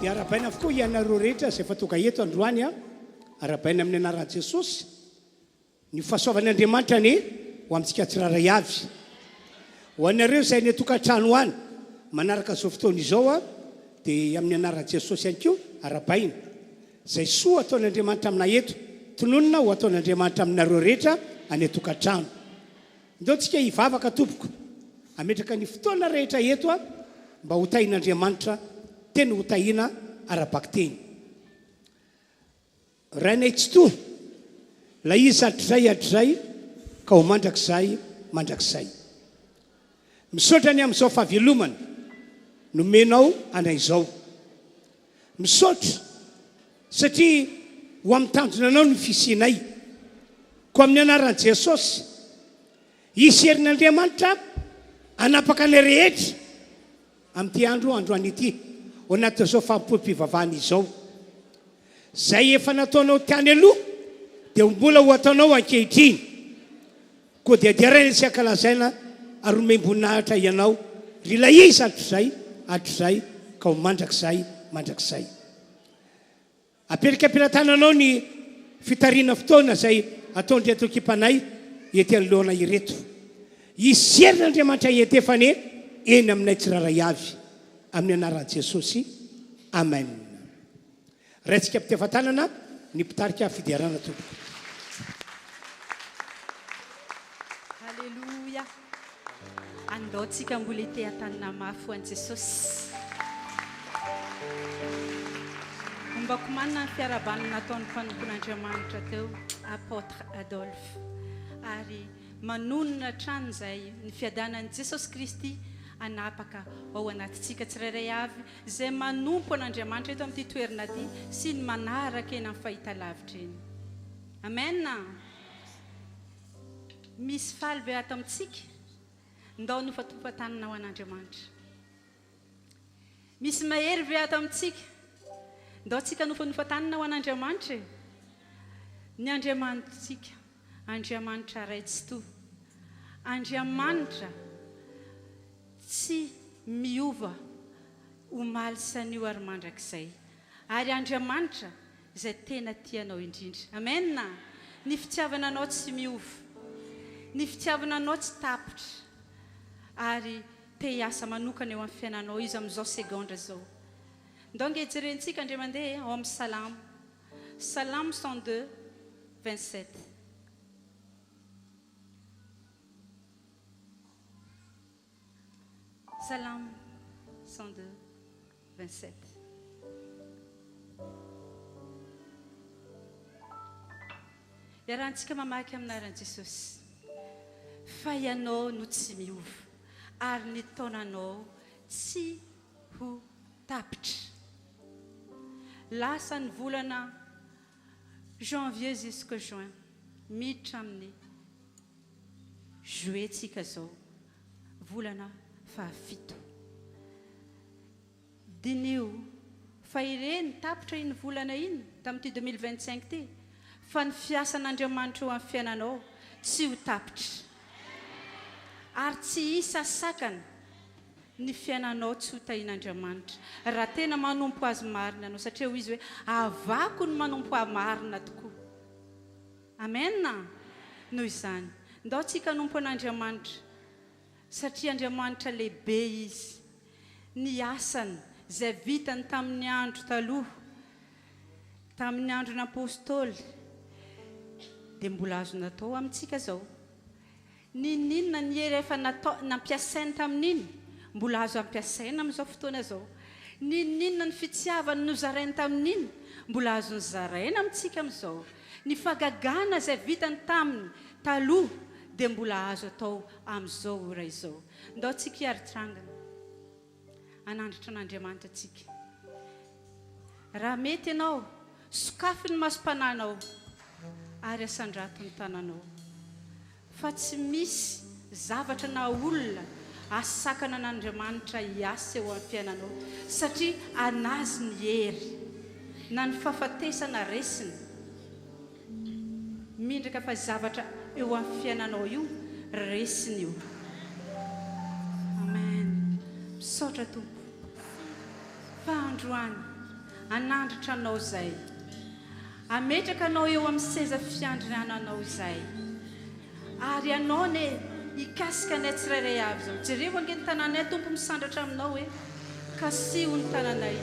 Dia arahabaina avokoa ianareo rehetra izay efa tonga eto androany a! Arahabaina amin'ny anaran'i Jesosy. Ny fahasoavan' Andriamanitra anie ho amintsika tsirairay avy. Ho anareo izay any an-tokantrano any manaraka izao fotoana izao a, dia amin'ny anaran'i Jesosy ihany koa arahabaina. Izay soa ataon' Andriamanitra aminay eto, tononina ho ataon' Andriamanitra aminareo rehetra any an-tokantrano. Ndao tsika hivavaka tompoko, hametraka ny fotoana rehetra eto a, mba ho tahin'Andriamanitra, teny ho tahina ara-bakiteny. Rainay Tsitoha, ilay Izy hatrizay hatrizay ka ho mandrakizay mandrakizay. Misaotra ny amin'izao fahavelomana nomenao anay izao. Misaotra satria ho amin'ny tanjona anao ny fisianay. Koa amin'ny anaran'i Jesosy, hisy herin'Andriamanitra hanapaka anay rehetra amin'ity andro androany ity, ao anatin'izao fanompoam-pivavahana izao. Izay efa nataonao tany aloha dia mbola ho ataonao ankehitriny. Koa dia deraina sy ankalazaina ary omem-boninahitra Ianao, ry Ilay Izy hatrizay hatrizay ka ho mandrakizay mandrakizay. Apetraka am-pelatananao ny fitarihana fotoana izay ataon'ireto ekipanay ety anoloana ireto. Hisy herin'Andriamanitra hiantefa anie eny aminay tsirairay avy. Amin'ny anaran'i Jesosy. Amen. Raintsika am-pitiavan-tanana ny mpitarika fiderana tompoko. Haleloia! Andao tsika mbola hiteha-tanana mafy ho an'i Jesosy. Ombako manina ny fiarahabana nataon'ny mpanompon'Andriamanitra teo, Apôtre Adolphe. Ary manonona hatrany izay ny fiadanan'i Jesosy Kristy hanapaka ao anatintsika tsirairay avy izay manompo an'Andriamanitra eto amin'ity toerana ity sy ny manaraka eny amin'ny fahitalavitra eny. Amen! Misy faly ve ato amintsika? Ndao nofatopatanina ho an'Andriamanitra. Misy mahery ve ato amintsika? Ndao tsika nofanofatanina ho an'Andriamanitra e! Ny Andriamanitsika, Andriamanitra Ray Tsitoha, Andriamanitra tsy miova omaly sy anio ary mandrakizay. Ary Andriamanitra izay tena tia anao indrindra. Amen! Ny fitiavana anao tsy miova. Ny fitiavana anao tsy tapitra. Ary te hiasa manokana eo amin'ny fiainanao Izy amin'izao segondra izao. Ndao ange jerentsika indray mandeha ao amin'ny Salamo. Salamo 102, 27. Salamo 102, 27. Iarahantsika mamaky amin'ny anaran'i Jesosy. Fa ianao no tsy miova, ary ny taonanao tsy ho tapitra. Lasa ny volana janvier jusque juin, miditra amin'ny juillet tsika zao, volana fahafito. Diniho fa ireny tapitra iny volana iny tamin'ity 2025 ity fa ny fiasan'Andriamanitra eo amin'ny fiainanao tsy ho tapitra ary tsy hisy hasakana ny fiainanao tsy ho tahian'Andriamanitra raha tena manompo Azy marina ianao satria hoy Izy hoe avako ny manompo Ahy marina tokoa. Amen! Noho izany, ndao tsika hanompo an'Andriamanitra, satria Andriamanitra lehibe Izy. Ny asany izay vitany tamin'ny andro taloha, tamin'ny andron'ny Apostoly, dia mbola azo natao amintsika izao. N'inon'inona ny hery efa natao, nampiasainy tamin'iny, mbola azo ampiasaina amin'izao fotoana izao. N'inon'inona ny fitiavany nozarainy tamin'iny, mbola azony zaraina amintsika amin'izao. Ny fahagagana izay vitany taminy taloha dia mbola azo atao amin'izao ora izao. Ndao tsika hiaritrangana hanandratra an'Andriamanitra tsika. Raha mety ianao, sokafy ny masom-panahinao ary asandrato ny tananao. Fa tsy misy zavatra na olona asakana an'Andriamanitra hiasa eo amin'ny fiainanao satria an'Azy ny hery. Na ny fahafatesana resiny. Mindraka fa zavatra eo amin'ny fiainanao io resiny io. Amen. Misaotra Tompo fa androany. Hanandratra Anao izay. Hametraka Anao eo amin'ny seza fiandriananao izay. Ary Ianao anie hikasika anay tsirairay avy izao. Jereo ange ny tananay Tompo misandratra Aminao e. Kasiho ny tananay.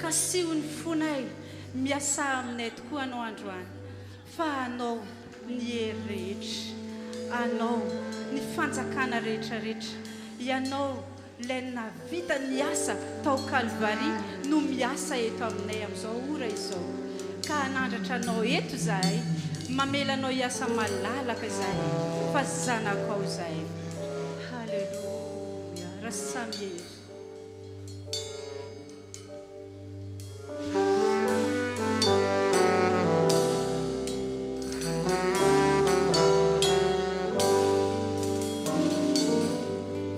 Kasiho ny fonay. Miasà aminay tokoa Anao androany. Fa Anao ny hery rehetra. Anao ny fanjakana rehetra rehetra. Ianao Ilay nahavita ny asa tao Kalvary no miasa eto aminay amin'izao ora izao. Ka hanandratra Anao eto izahay, mamela Anao hiasa malalaka izahay, fa zanakao izahay. Haleloia. Rasamihery.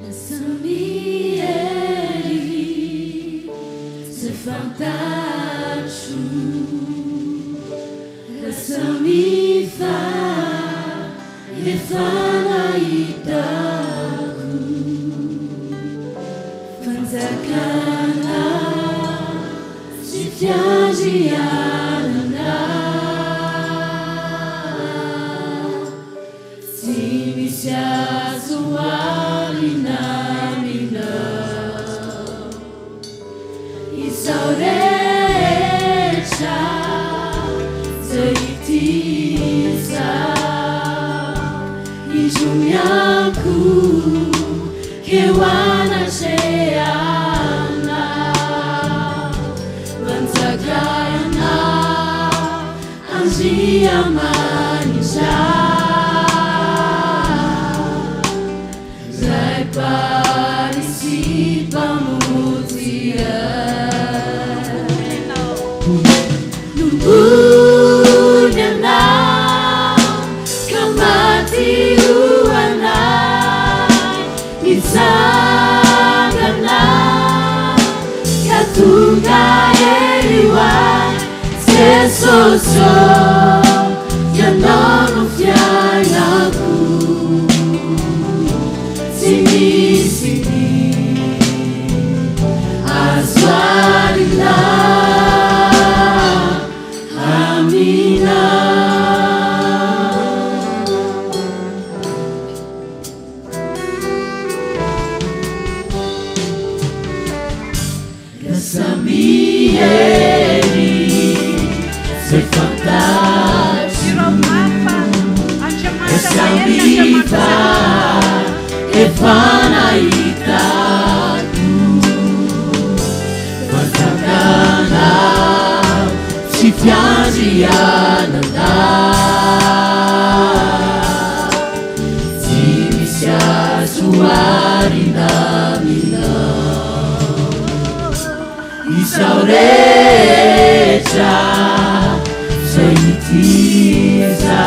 Lasa miery zay fantatro, lasa mifa efa nahitako. Fanjakana sy fiandrianana Tsy misy azo oharina aminao Izao rehetra zay ity izaho Indro miankohoka eo anatrehanao Manjaka Ianao Andriamanitra Ray Mpahary sy Mpamonjy ahy Nombony Anao ka maty ho anay Nitsangana ka tonga hery ho ahy Jesosy ô, Ianao no fiainako Tsy misy ny azo arina aminao. Lasa miery zay fantatro Lasa mita efa nahitako Fanjakana sy fiandrianana Tsy misy azo oharina aminao Izao rehetra izay nitiza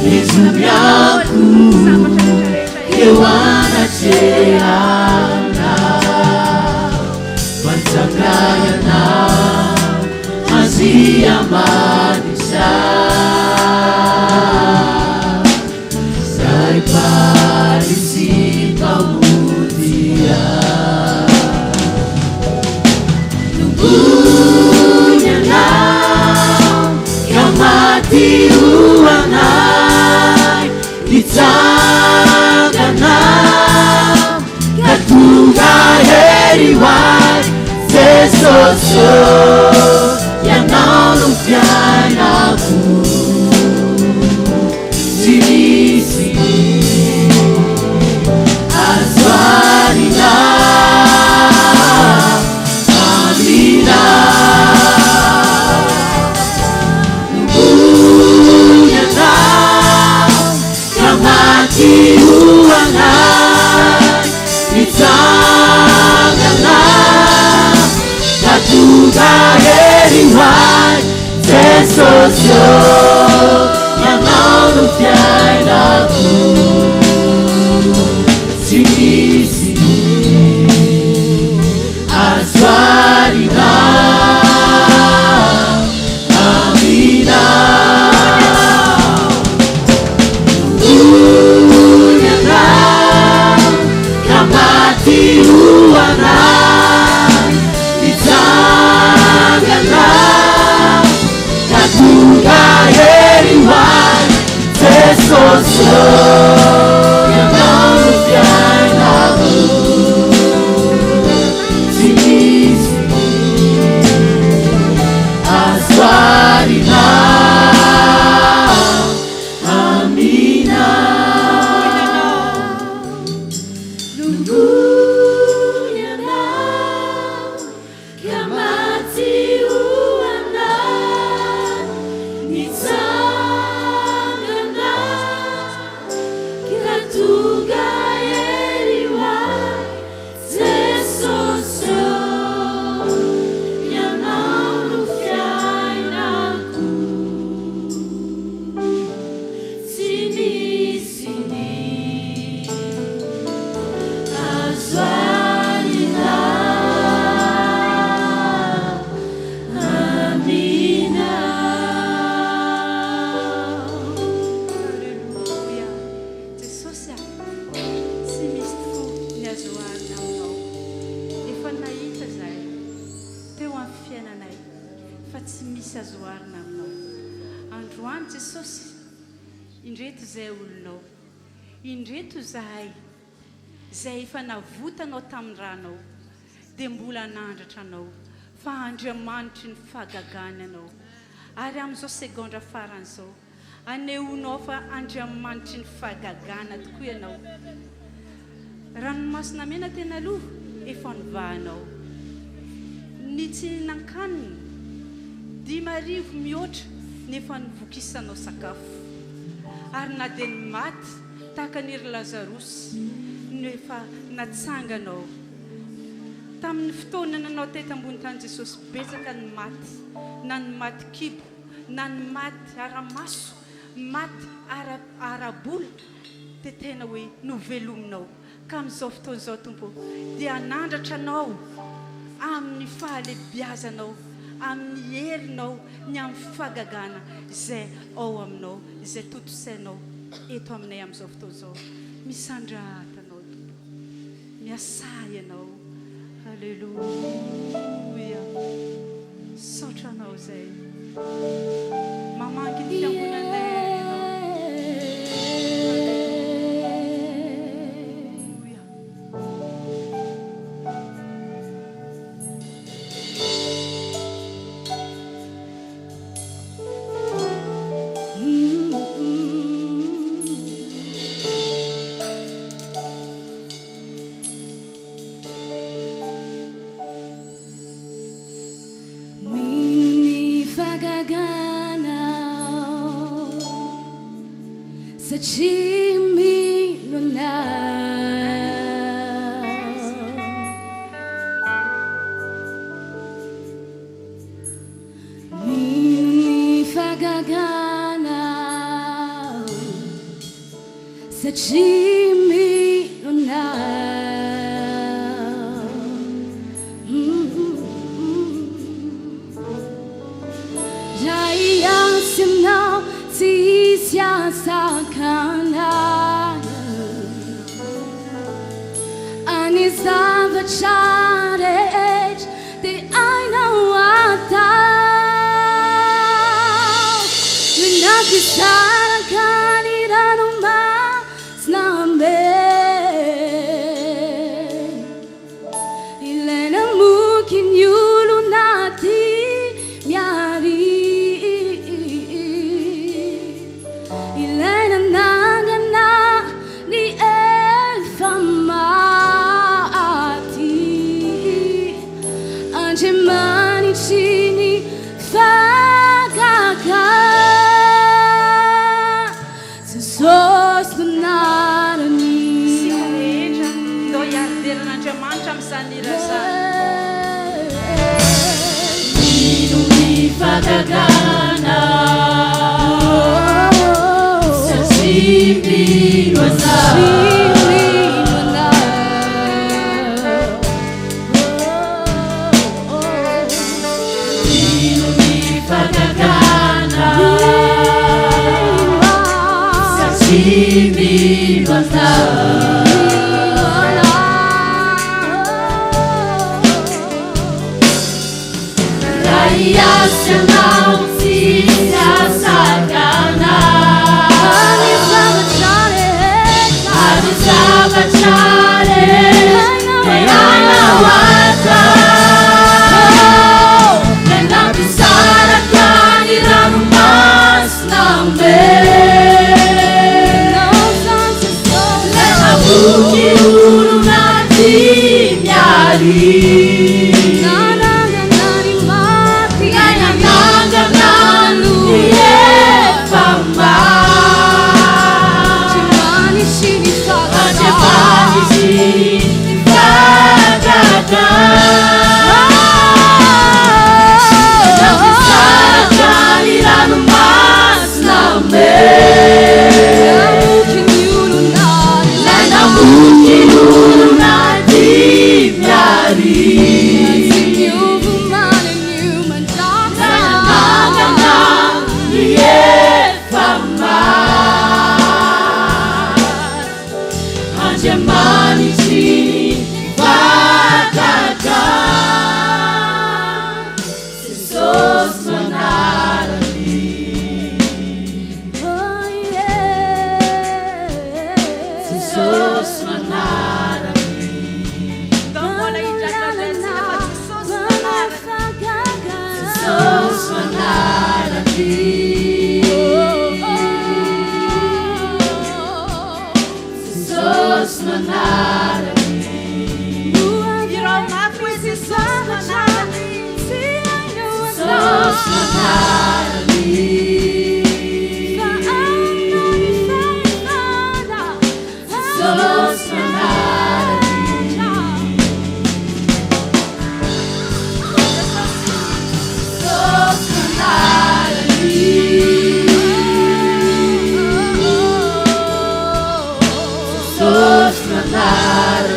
Izy miankohoka eo anatrehanao Manjaka ianao Andriamanitra Zay mpahary sy mpamonjy ahy Nombony anao ka maty ho anay Nitsangana ka tonga hery ho ahy Jesosy ô, Ianao no fiainako Tsy misy azo arina aminao Nombony anao ka maty ho anay Nitsangana ka tonga hery ho ahy Jesosy ô, Ianao no fiainako Tsy misy azo arina aminao Nony Ianao ka maty ho anay Nitsangana. tonga hery ho ahy Jesosy ô, Ianao no fiainako. Tsy misy ny azo alina aminao. Alléluia. Jesosy a, tsy misy tokoa ny azo oharina aminao. Efa nahita izahay teo amin'ny fiainanay fa tsy misy azo oharina aminao. Androany Jesosy, indreto izay olonao, indreto izahay izay efa navotanao tamin'ny ranao dia mbola hanandratra anao fa Andriamanitry ny fahagagana ianao. Ary amin'izao segondra farany izao, anehoanao fa Andriamanitry ny fahagagana tokoa ianao. Ranomasina mena tena aloha efa novahanao. Ny tsy nankanina, 5000 mihoatra ny efa novokisanao sakafo. Ary na dia ny maty tahaka an'iry Lazarosy no efa natsanganao. Tamin'ny fotoana nanao teto ambony tany Jesosy betsaka ny maty, na ny maty kibo, na ny maty ara-maso, maty ara ara-bola dia tena hoe novelominao. Ka amin'izao fotoana izao Tompo ô, dia hanandratra Anao amin'ny fahalebiazanao, amin'ny herinao, ny amin'ny fahagagana izay ao aminao, izay tontosainao eto aminay amin'izao fotoana izao. Misandrata Anao Tompo. Miasà Ianao. Aleloia. Misaotra Anao izay mamangy ny fiangonanay Ianao. Aleloia. Mino ny fahagagana aho satria mino anao. Mino ny fahagagana aho Satria mino anao. Raha hiasa ianao tsy hisy hahasakana Ny zavatra rehetra dia hainao atao. Ny nampisaraka ny ranomasina be. Ilay namoky ny olona 5000. Ilay nanangana ny efa maty. Andriamanitry ny fahagagana. Jesosy no anarany. Isika rehetra ndao hiari-dera an'Andriamanitra amin'izany hira izany. Mino ny fahagagana satria mino anao. Mino ny fahagagana satria mino anao. Raha hiasa ianao tsy hisy hahasakana. Ary ny zavatra rehetra dia hainao atao. Ilay nampisaraka ny ranomasina be. Ilay namoky olona 5000. Ilay nanangana ny efa maty. namoky olona 25. Nanangana ny efa maty. Andriamanitry ny fahagaga. Jesosy no anarany. Jesosy no anarany. Mbola hidradradraintsika fa Jesosy no anarany. Jesosy no anarany. Jesosy no anarany. Irao mafy hoe Jesosy no anarany. Jesosy no anarany. Jesosy no anarany. Jesosy no anarany. Jesosy no anarany.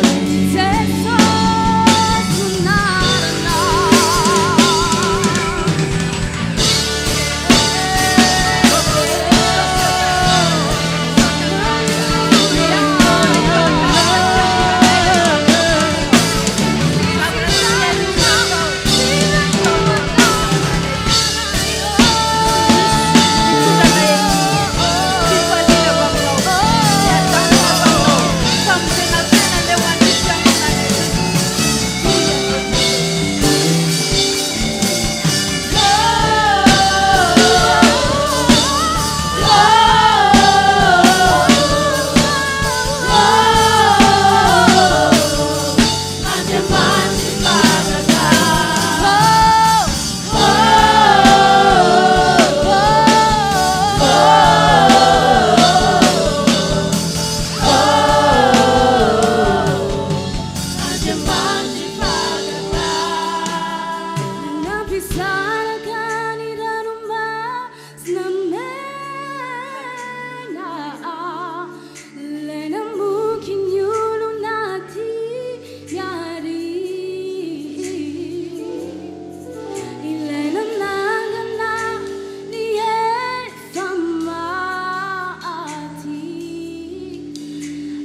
Fifaliana avy aminao, fiadanana avy aminao, famonjena tena leo an'ity fiangonana ity.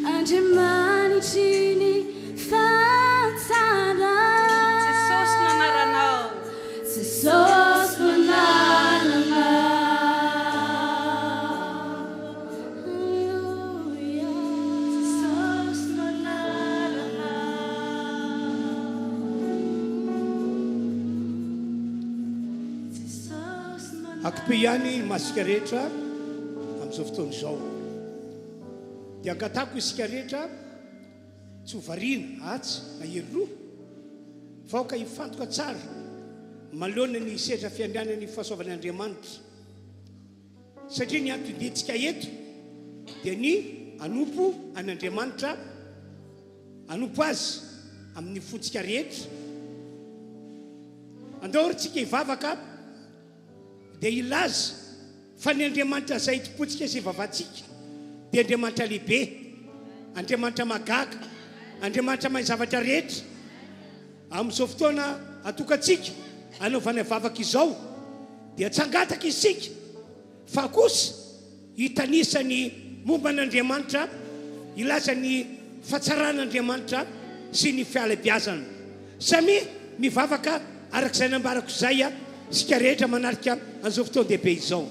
Andriamanitry ny fahatsarana. Jesosy no anaranao. Jesosy no anaranao. Haleloia. Jesosy no anaranao. Jesosy no anaranao. Akipio ihany ny masika rehetra amin'izao fotoana izao. Dia angatahako isika rehetra tsy ho variana atsy na eroa fa aoka hifantoka tsara manoloana ny seza fiandrianan'ny fahasoavan'Andriamanitra. Satria ny anton-diantsika eto dia ny hanompo an'Andriamanitra, hanompo Azy amin'ny fontsika rehetra. Andao ary tsika hivavaka dia hilaza fa ny Andriamanitra izay itompoantsika sy ivavahantsika dia Andriamanitra lehibe, Andriamanitra mahagaga, Andriamanitra mahay zavatra rehetra. Amin'izao fotoana atokantsika hanaovana vavaka izao dia tsy hangataka isika fa kosa hitanisa ny momba an'Andriamanitra, hilaza ny fahatsaran'Andriamanitra sy ny fihalebiazana. Samia mivavaka araka izay nambarako izay isika rehetra manatrika an'izao fotoan-dehibe izao.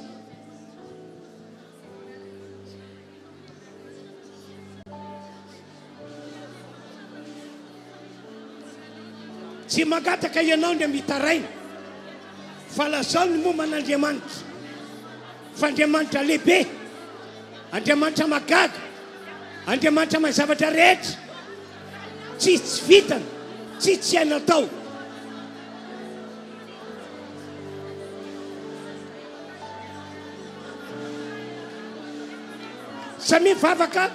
Tsy mangataka ianao ny mitaraina fa lazao ny momba an'Andriamanitra fa Andriamanitra lehibe, Andriamanitra mahagaga, Andriamanitra mahay zavatra rehetra, tsisy tsy vitany, tsisy tsy hainy atao. Samia mivavaka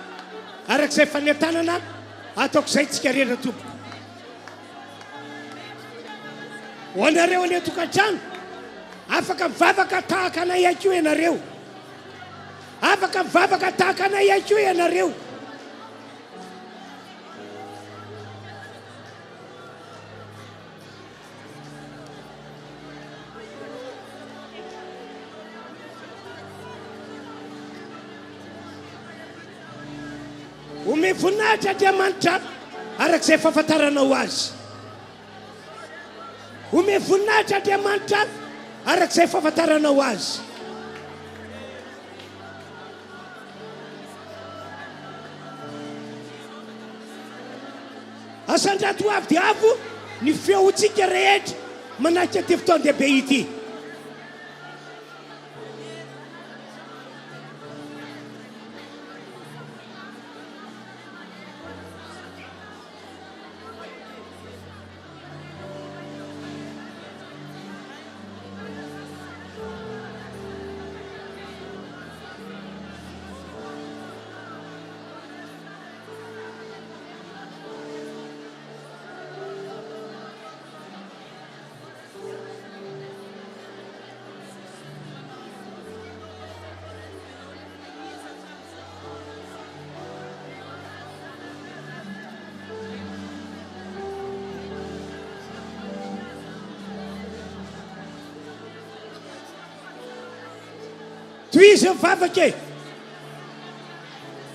araka izay fanentanana ataoko izay tsika rehetra tompoko. Ho anareo any an-tokantrano, afaka mivavaka tahaka anay ihany koa ianareo. Afaka mivavaka tahaka anay ihany koa ianareo. Omeo voninahitra Andriamanitra araka izay fahafantaranao Azy. Omeo voninahitra Andriamanitra araka izay fahafantaranao Azy. Asandrato avo dia avo ny feontsika rehetra manatrika ity fotoan-dehibe ity. Tohizo ny vavaka e!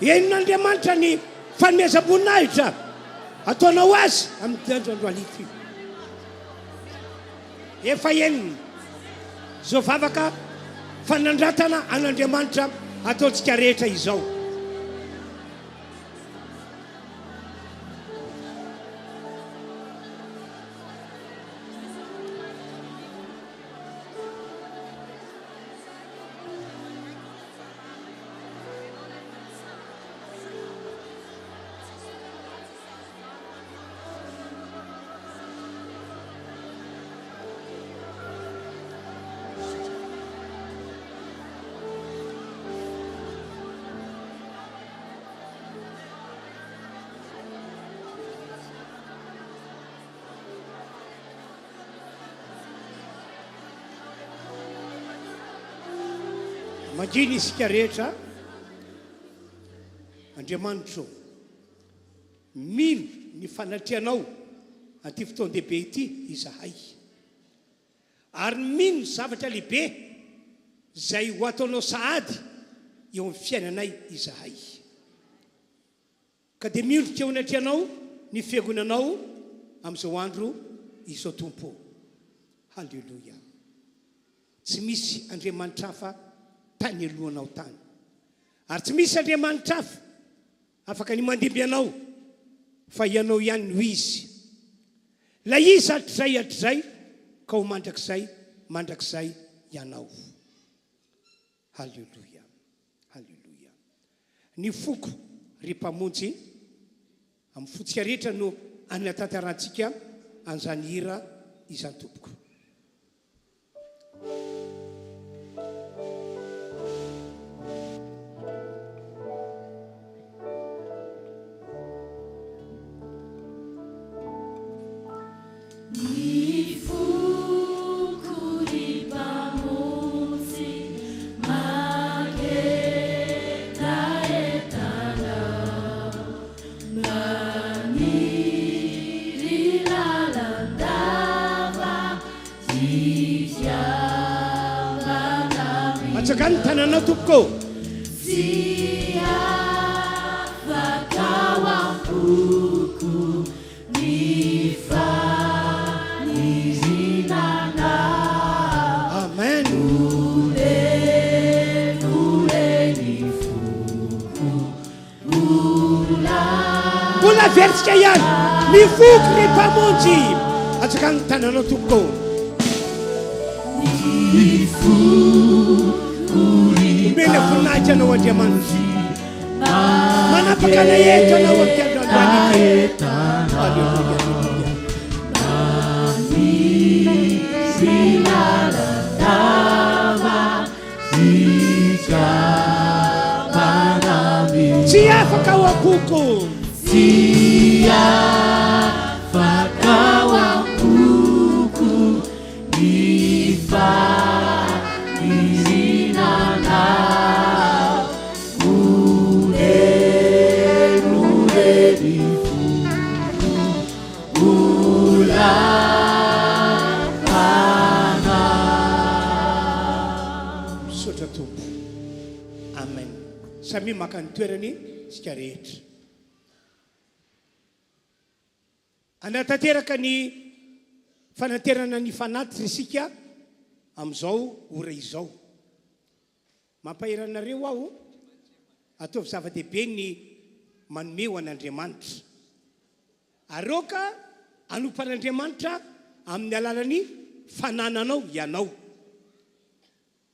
Henon'Andriamanitra ny fanomezam-boninahitra ataonao Azy amin'ity andro androany ity. Efa henony izao vavaka fanandratana an'Andriamanitra ataontsika rehetra izao. Mangina isika rehetra. Andriamanitro ô, mino ny fanatrehanao an'ity fotoan-dehibe ity izahay, ary mino ny zavatra lehibe izay ho ataonao sahady eo amin'ny fiainanay izahay. Ka dia miondrika eo anatrehanao ny fiangonanao amin'izao andro izao Tompo ô. Haleloia. Tsy misy Andriamanitra hafa tany alohanao tany. Ary tsy misy Andriamanitra hafa afaka ny mandimby anao fa ianao ihany no izy. Ilay izy hatrizay hatrizay ka ho mandrakizay mandrakizay ianao. Haleloia. Haleloia. Ny foko, ry Mpamonjy, amin'ny fontsika rehetra no anatanterantsika an'izany hira izany tompoko. Ny foko ry Mpamonjy mangetaheta Anao, maniry lalandava hikambana Atsangano ny tananao tompoko ô. Tsy afaka ao am-poko Ny faniriana anao. Amen. Olekole ny foko Mbola averintsika ihany ny foko ry Mpamonjy. Atsangano ny tananao tompoko ô. Ny foko ry Omena voninahitra anao Andriamanitra. Manapaka anay eto ianao amin'ity andro androany ity. Alléluia, alléluia. Tsy afaka ao am-poko. Tsy afaka ao am-poko Ny faniriana anao Olelole ny foko ho lapanao. Misaotra Tompo. Amen. Samia maka ny toerany isika rehetra. Hanatanteraka ny fanaterana ny fanatitra isika amin'izao ora izao. Mampahery anareo aho, ataovy zava-dehibe ny manome ho an'Andriamanitra. Ary aoka hanompo an'Andriamanitra amin'ny alalan'ny fanananao ianao.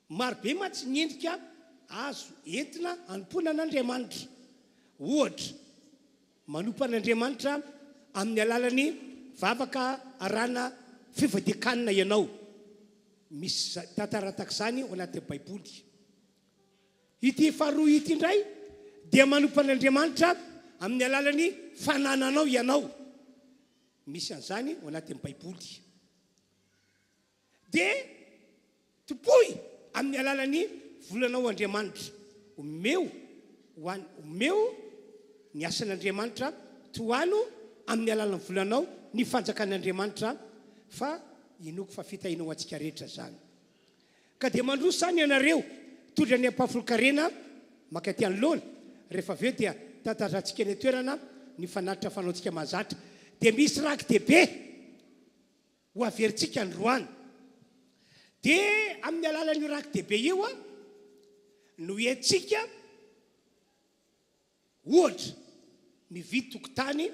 Maro be mantsy ny endrika azo entina hanompoana an'Andriamanitra. Ohatra, manompo an'Andriamanitra amin'ny alalan'ny vavaka arahana fifadian-kanina ianao. Misy tantara tahaka izany ao anatin'ny Baiboly. Ity faharoa ity indray dia manompo an'Andriamanitra amin'ny alalan'ny fanananao ianao. Misy an'izany ao anatin'ny Baiboly. Dia tompoy amin'ny alalan'ny volanao Andriamanitra. Omeo ho an, omeo ny asan'Andriamanitra, tohano amin'ny alalan'ny volanao ny fanjakan'Andriamanitra fa inoako fa fitahiana ho antsika rehetra izany. Ka dia mandroso izany ianareo, mitondra ny ampahafolon-karena mankaty anoloana, rehefa avy eo dia tantazantsika eny an-toerana ny fanatitra fanaontsika mahazatra. Dia misy raki-dehibe ho averintsika androany. Dia amin'ny alalan'io raki-dehibe io no entintsika Ohatra, mividy tokotany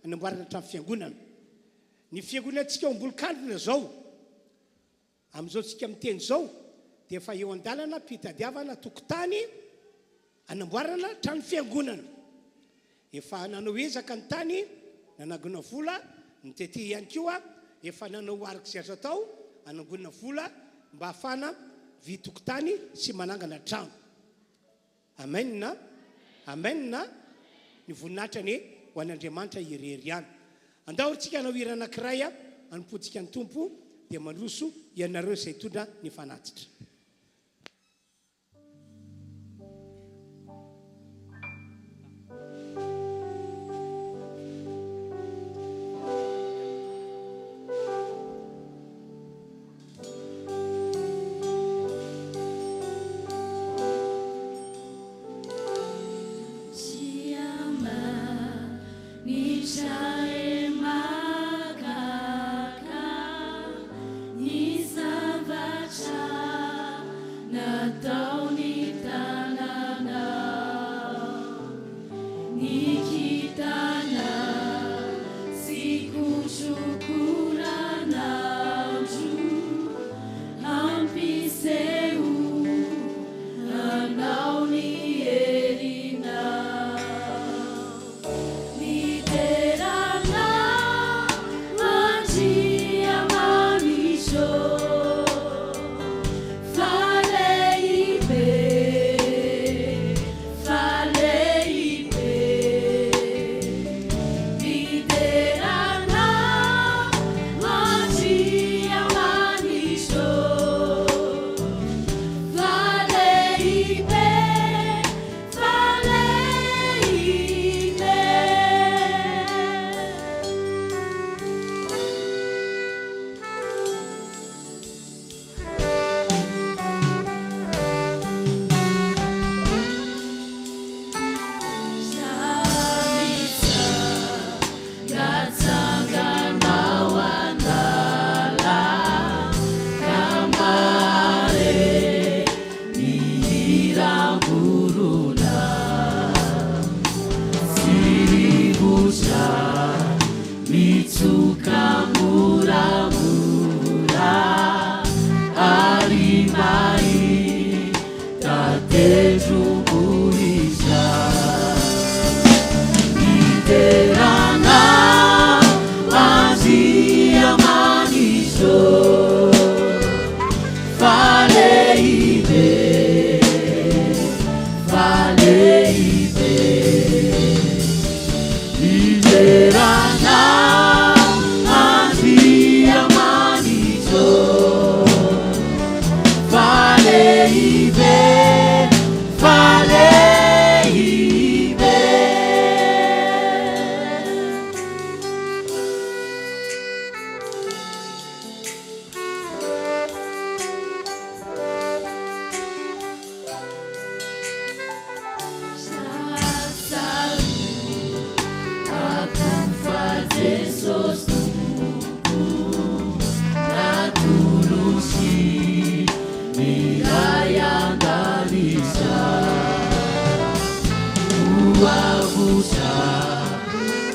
hanamboarana trano fiangonana. Ny fiangonantsika ao Ambolokandrina izao, amin'izao tsika miteny izao, dia efa eo an-dalana am-pitadiavana tokotany hanamboarana trano fiangonana. Efa nanao ezaka ny tany, nanangona vola, ny tety ihany koa efa nanao araka izay azo atao hanangonana vola mba hahafahana mividy tokotany sy manangana trano. Amen a! Amen a! Ny voninahitra anie ho an' Andriamanitra irery ihany. Andao ry tsika hanao hira anankiray hanompoantsika ny Tompo dia mandroso ianareo izay hitondra ny fanatitra.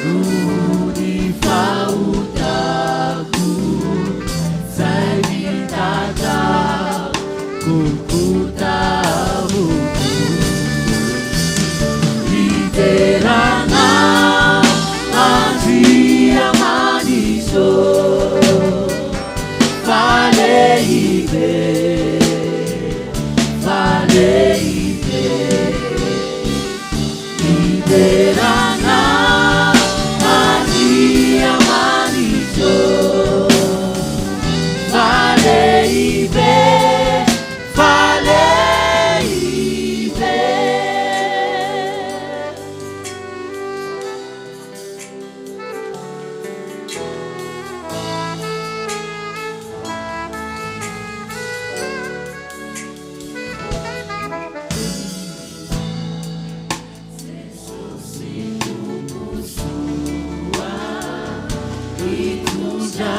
Noho ny fahotako Zay mitatao Golgota avokoa Hiderana Andriamanitro Fa lehibe Fa lehibe Hiderana Andriamanitro Fa lehibe Fa lehibe. Jesosy Tompo soa hitondra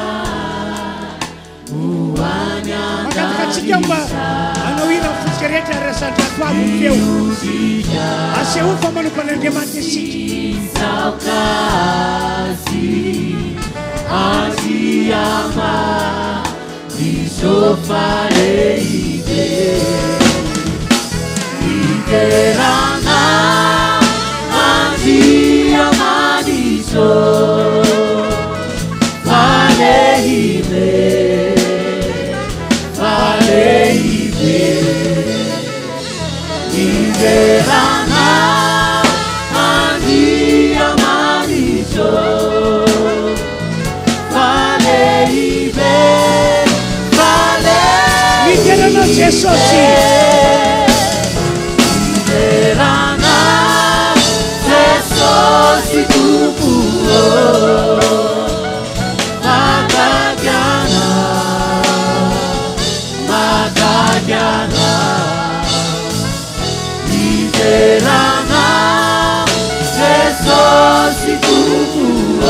ho any Mangataka antsika mba an-danitra. hanao hira ny fontsika rehetra ary asandrato avo ny feo. Miondrika Asehoy fa manompo an'Andriamanitra isika. Hitsaoka Azy Andriamanitro fa lehibe. Hiderana Andriamanitro fa lehibe, fa lehibe. Hiderana Andriamanitro fa lehibe, fa Midera anao lehibe. Jesosy. Hiderana Jesosy Tompo ô, mahagaga mahagaga Hiderana Jesosy Tompo ô,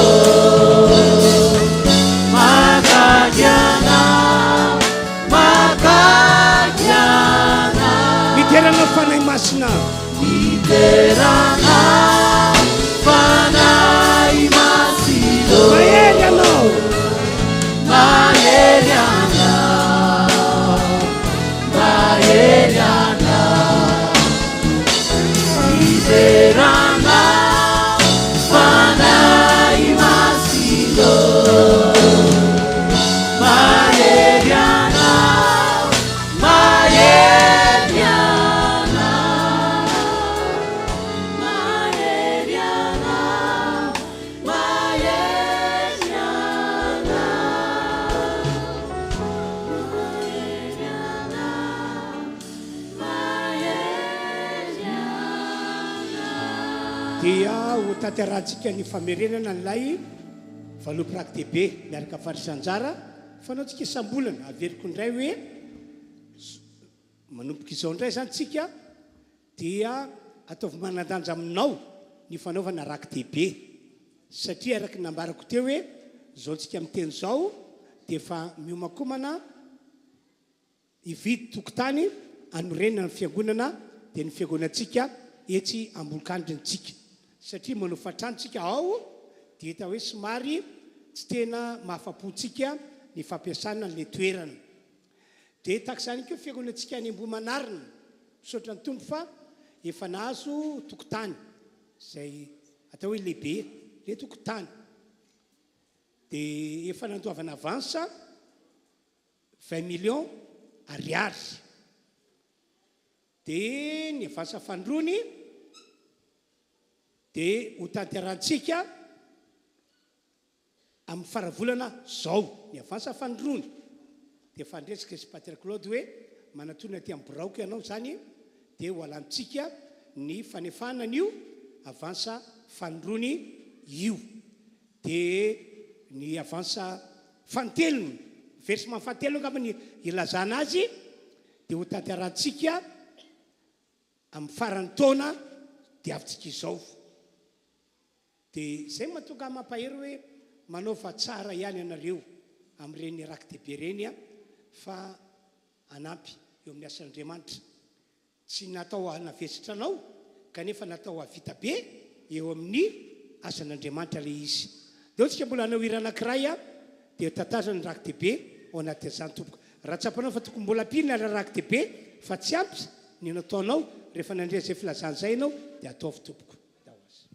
mahagaga mahagaga Midera anao Fanahy Masina. Miderana Fanahy Masina Mahery anao. Mahery anao Mahery anao Miderana Fanahy Masina Mahery anao Mahery anao Mahery anao Mahery anao Mahery anao Mahery anao Dia ho tanterahantsika ny famerenana an'ilay valopy raki-dehibe miaraka fandraisan'anjara fanaontsika isam-bolana. Averiko indray hoe manomboka izao indray izany tsika dia ataovy manan-danja aminao ny fanaovana raki-dehibe satria araka ny nambarako teo hoe izao tsika miteny izao dia efa miomankomana Hividy tokotany hanorenana ny fiangonana dia ny fiangonantsika etsy Ambolokandrina tsika. Satria manofa trano tsika ao dia hita hoe somary tsy tena mahafapo antsika ny fampiasana an'ilay toerana. Dia tahaka izany koa fiangonantsika any Ambohimanarina. Misaotra ny Tompo fa efa nahazo tokotany izay atao hoe lehibe ilay tokotany. Dia efa nandoavana avance. 20 millions ariary. Dia ny avance fanindroany dia ho tanterahantsika amin'ny faravolana zao ny avance fanindroany. Dia efa niresaka i Pater Claude hoe manatona aty amin'ny biraoko ianao izany dia ho alantsika ny fanefana an'io avance fanindroany io. Dia ny avance fanintelony, versement fanintelony angamba ny ilazana azy, dia ho tanterahantsika amin'ny faran'ny taona diavintsika izao. Dia izay no mahatonga ahy mampahery hoe manaova tsara ihany ianareo amin'ireny raki-dehibe ireny fa hanampy eo amin'ny asan'Andriamanitra. Tsy natao hanavesatra anao kanefa natao hahavita be eo amin'ny asan'Andriamanitra ilay izy. Ndao tsika mbola hanao hira anankiray a, dia tatazana ny raki-dehibe ao anatin'izany tompoko. Raha tsapanao fa tokony mbola ampiana ilay raki-dehibe fa tsy ampy ny nataonao rehefa nandre izay filazana izay ianao dia ataovy tompoko. Ndao aza.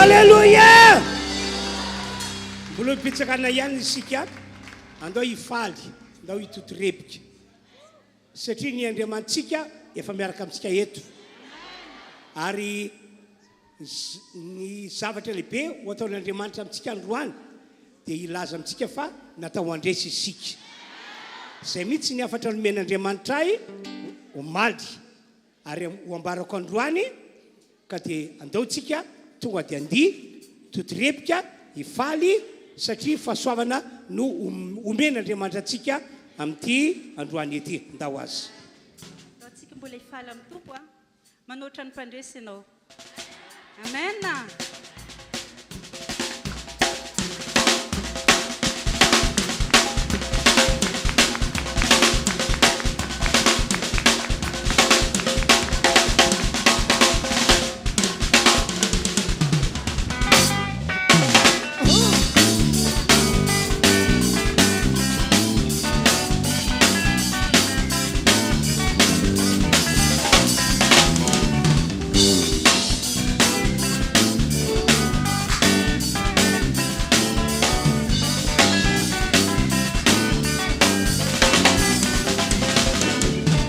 Alléluia! Mbola mipitsakana ihany isika, andao hifaly, andao hitotorebika. Satria ny Andriamanitsika efa miaraka amintsika eto. Ary ny zavatra lehibe ho ataon'Andriamanitra amintsika androany dia hilaza amintsika fa natao handresy isika. Izay mihitsy ny hafatra nomen'Andriamanitra ahy omaly ary ho ambarako androany ka dia andao tsika tonga dia andihy, totorebika, hifaly satria fahasoavana no omen'Andriamanitra antsika amin'ity androany ity. Andao azy. Andao tsika mbola hifaly amin'ny Tompo a. Manoatra ny mpandresy ianao. Amen.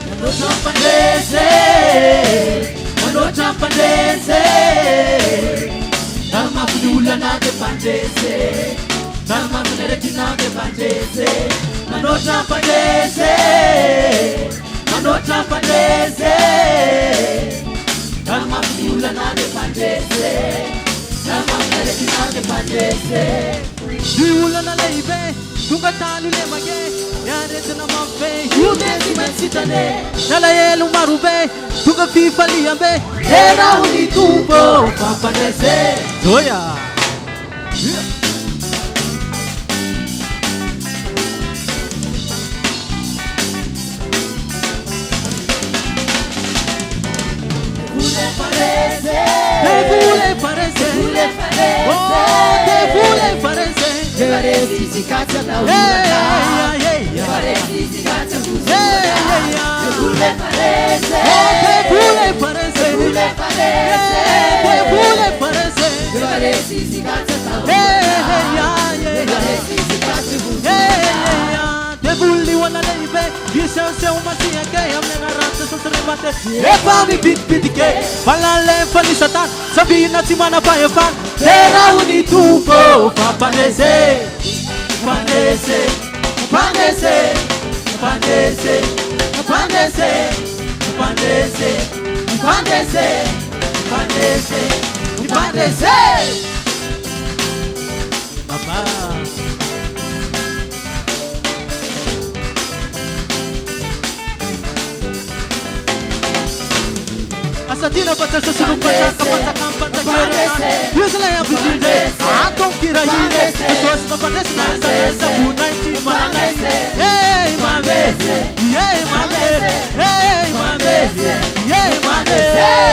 Manoatra mpandresy, manoatra mpandresy, na mafy ny olana dia mpandresy, na mafy ny aretina dia mpandresy, manoatra mpandresy. Manoatra mpandresy e! Na mafy ny olana dia mpandresy e! Na mafy ny aretina dia mpandresy e! Ny olana lehibe tonga tany lemaka e, ny aretina mafy be io dia tsy maintsy sitrana e, ny alahelo marobe tonga fifaliam-be, Derao ny Tompo fa mpandresy e! Zoya! Devoly olana lehibe misehoseho masiaka e amin'ny anaran'i Jesosy ry mate efa mibidibitika e Valalefa ny satana sabina tsy manam-pahefana Deraho ny Tompo fa mpandresy mpandresy mpandresy mpandresy mpandresy mpandresy mpandresy mpandresy mpandresy Baba. Asa tiana fa tsy asa sy mpanjaka mpanjaka mpanjaka eran-tany Io zalahy avy indrindra e Ato mikirahira e Jesosy mampandresy na aiza na aiza Voninahitry manana Hey mandresy Hey mandresy Hey mandresy Hey mandresy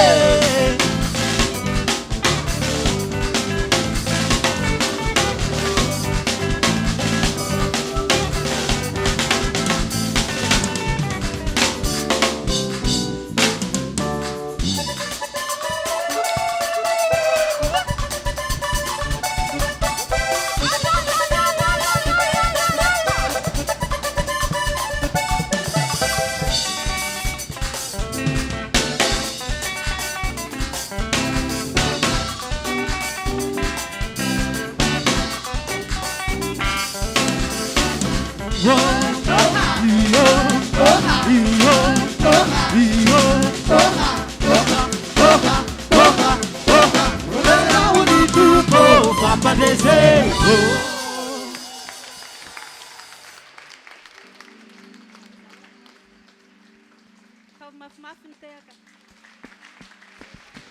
Ataovy mafimafy ny tehaka.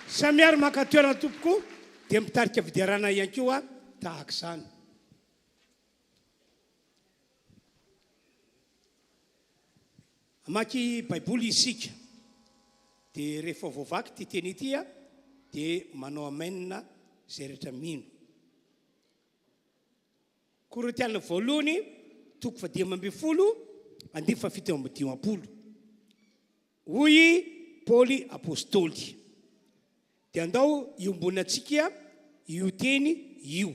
Samy ary maka toerana tompoko dia mitarika fiderana ihany koa tahaka izany. Hamaky Baiboly isika dia rehefa voavaky ity teny ity dia manao amen izay rehetra mino. Korintiana voalohany toko fahadimy ambin'ny folo andininy fahafito amby dimampolo. Hoy i Paoly Apostoly. Dia andao iombonantsika io teny io.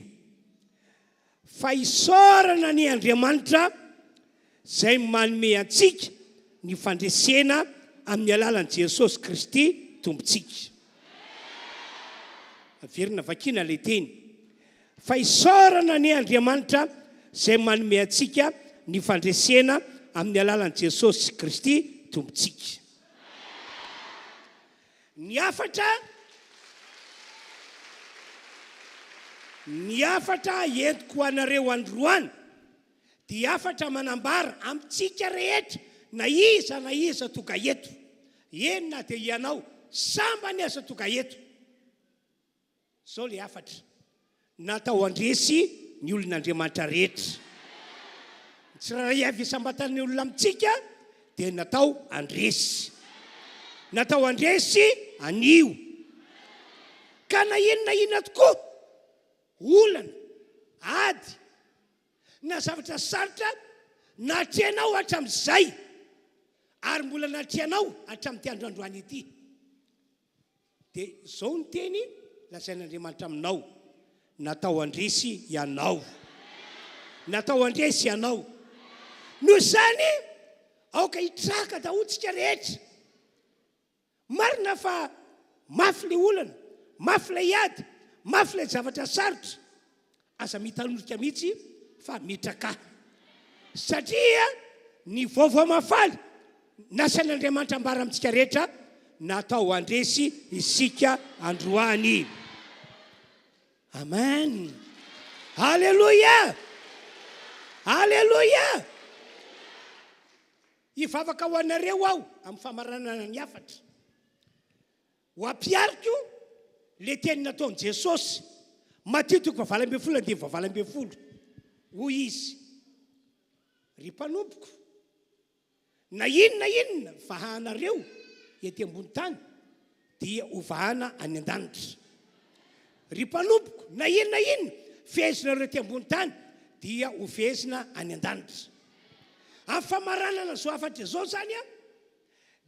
Fa isaorana anie Andriamanitra izay manome antsika ny fandresena amin'ny alalan'i Jesosy Kristy Tompontsika. Averina vakiana ilay teny. Fa isaorana anie Andriamanitra izay manome antsika ny fandresena amin'ny alalan'i Jesosy Kristy Tompontsika. Ny hafatra Ny hafatra entiko ho anareo androany dia hafatra manambara amintsika rehetra na iza na iza tonga eto, eny na dia ianao sambany aza tonga eto. Izao ilay hafatra, Natao handresy ny olon'Andriamanitra rehetra. Ny tsirairay avy isam-batan'ny olona amintsika dia natao handresy. Natao handresy anio. Ka na inona na inona tokoa, olana, ady, na zavatra sarotra natrehinao hatramin'izay ary mbola natrehanao hatramin'ity andro androany ity, Dia izao ny teny lazain'Andriamanitra aminao, Natao handresy ianao. Natao handresy ianao. Noho izany, aoka hitraka daholo tsika rehetra. Marina fa mafy ilay olana, mafy ilay ady, mafy ilay zavatra sarotra. Aza mitanorika mihitsy fa mitrakà. Satria ny vaovao mahafaly nasain'Andriamanitra ambara amintsika rehetra, natao handresy isika androany. Amen. Aleloia! Aleloia! Hivavaka ho anareo aho amin'ny famaranana ny hafatra. Ho ampihariko le teny nataon'i Jesosy, Matio toko fahavalo ambin'ny folo andininy fahavalo ambin'ny folo, hoy Izy, Ry mpanompoko, na inona inona vahanareo ety ambony tany dia ho vahana any an-danitra. Ry mpanompoko, na inona inona fehezinareo ety ambony tany dia ho fehezina any an-danitra. Amin'ny famaranana izao hafatra izao izany aho,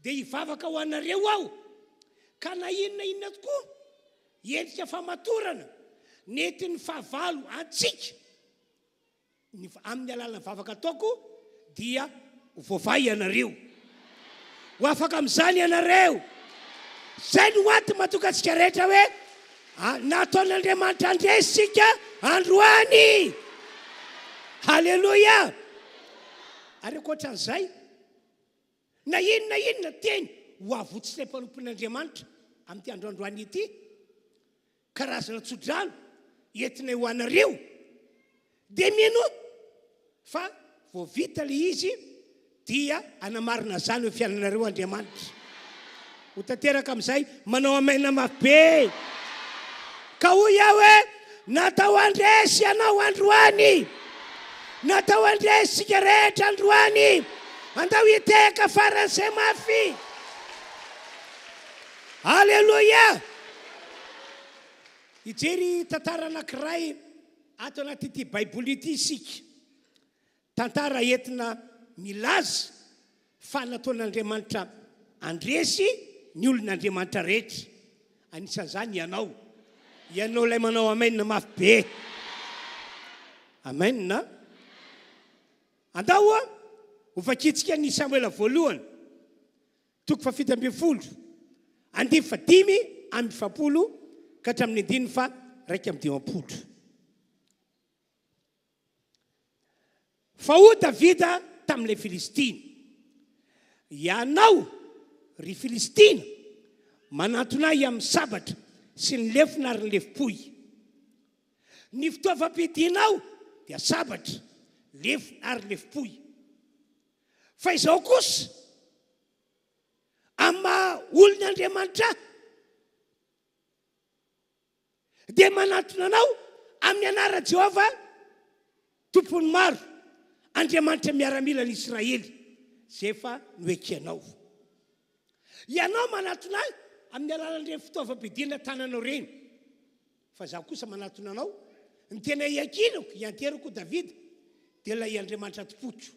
Dia hivavaka ho anareo aho, ka na inona inona tokoa endrika famatorana nentin'ny fahavalo antsika, ny amin'ny alalan'ny vavaka ataoko dia ho voavaha ianareo. Ho afaka amin'izany ianareo. Izay no antony mahatonga antsika rehetra hoe nataon'Andriamanitra handresy isika androany. Haleloia! Ary ankoatran'izay, Na inona na inona teny ho avotsotray mpanompon'Andriamanitra amin'ity andro androany ity, karazana tsodrano entinay ho anareo, dia minoa fa vao vita ilay izy dia hanamarina izany eo fiainanareo Andriamanitra. Ho tanteraka amin'izay manao amen mafy be. Ka hoy aho hoe, natao handresy ianao androany. Natao handresy isika rehetra androany. Andao hitehaka faran'izay mafy. Aleloia! Hijery tantara anankiray ato anatin'ity Baiboly ity isika. Tantara entina milaza fa nataon'Andriamanitra handresy ny olon'Andriamanitra rehetra, anisan'izany ianao. Ianao ilay manao amen mafy be. Amen. Andao ho vakintsika ny Samoela voalohany, toko fahafito ambin'ny folo, andininy fahadimy amby efapolo ka hatramin'ny andininy faha-51. Fa hoy Davida tamin'ilay Filistina, Ianao, ry Filistina, manantona ahy amin'ny sabatra sy ny lefona ary ny lefom-pohy. Ny fitaovam-piadianao dia sabatra, lefona ary lefom-pohy. Fa izaho kosa, amin'ny maha olon'Andriamanitra ahy, Dia manatona anao amin'ny anaran'i Jehovah Tompon'ny maro, Andriamanitra miaramilan'i Israely, izay efa noekenao. Ianao manatona ahy amin'ny alalan'ireny fitaovam-piadiana tananao ireny, fa izaho kosa manatona anao, ny tena iankinako, ianterako Davida, dia ilay Andriamanitra tompoiko,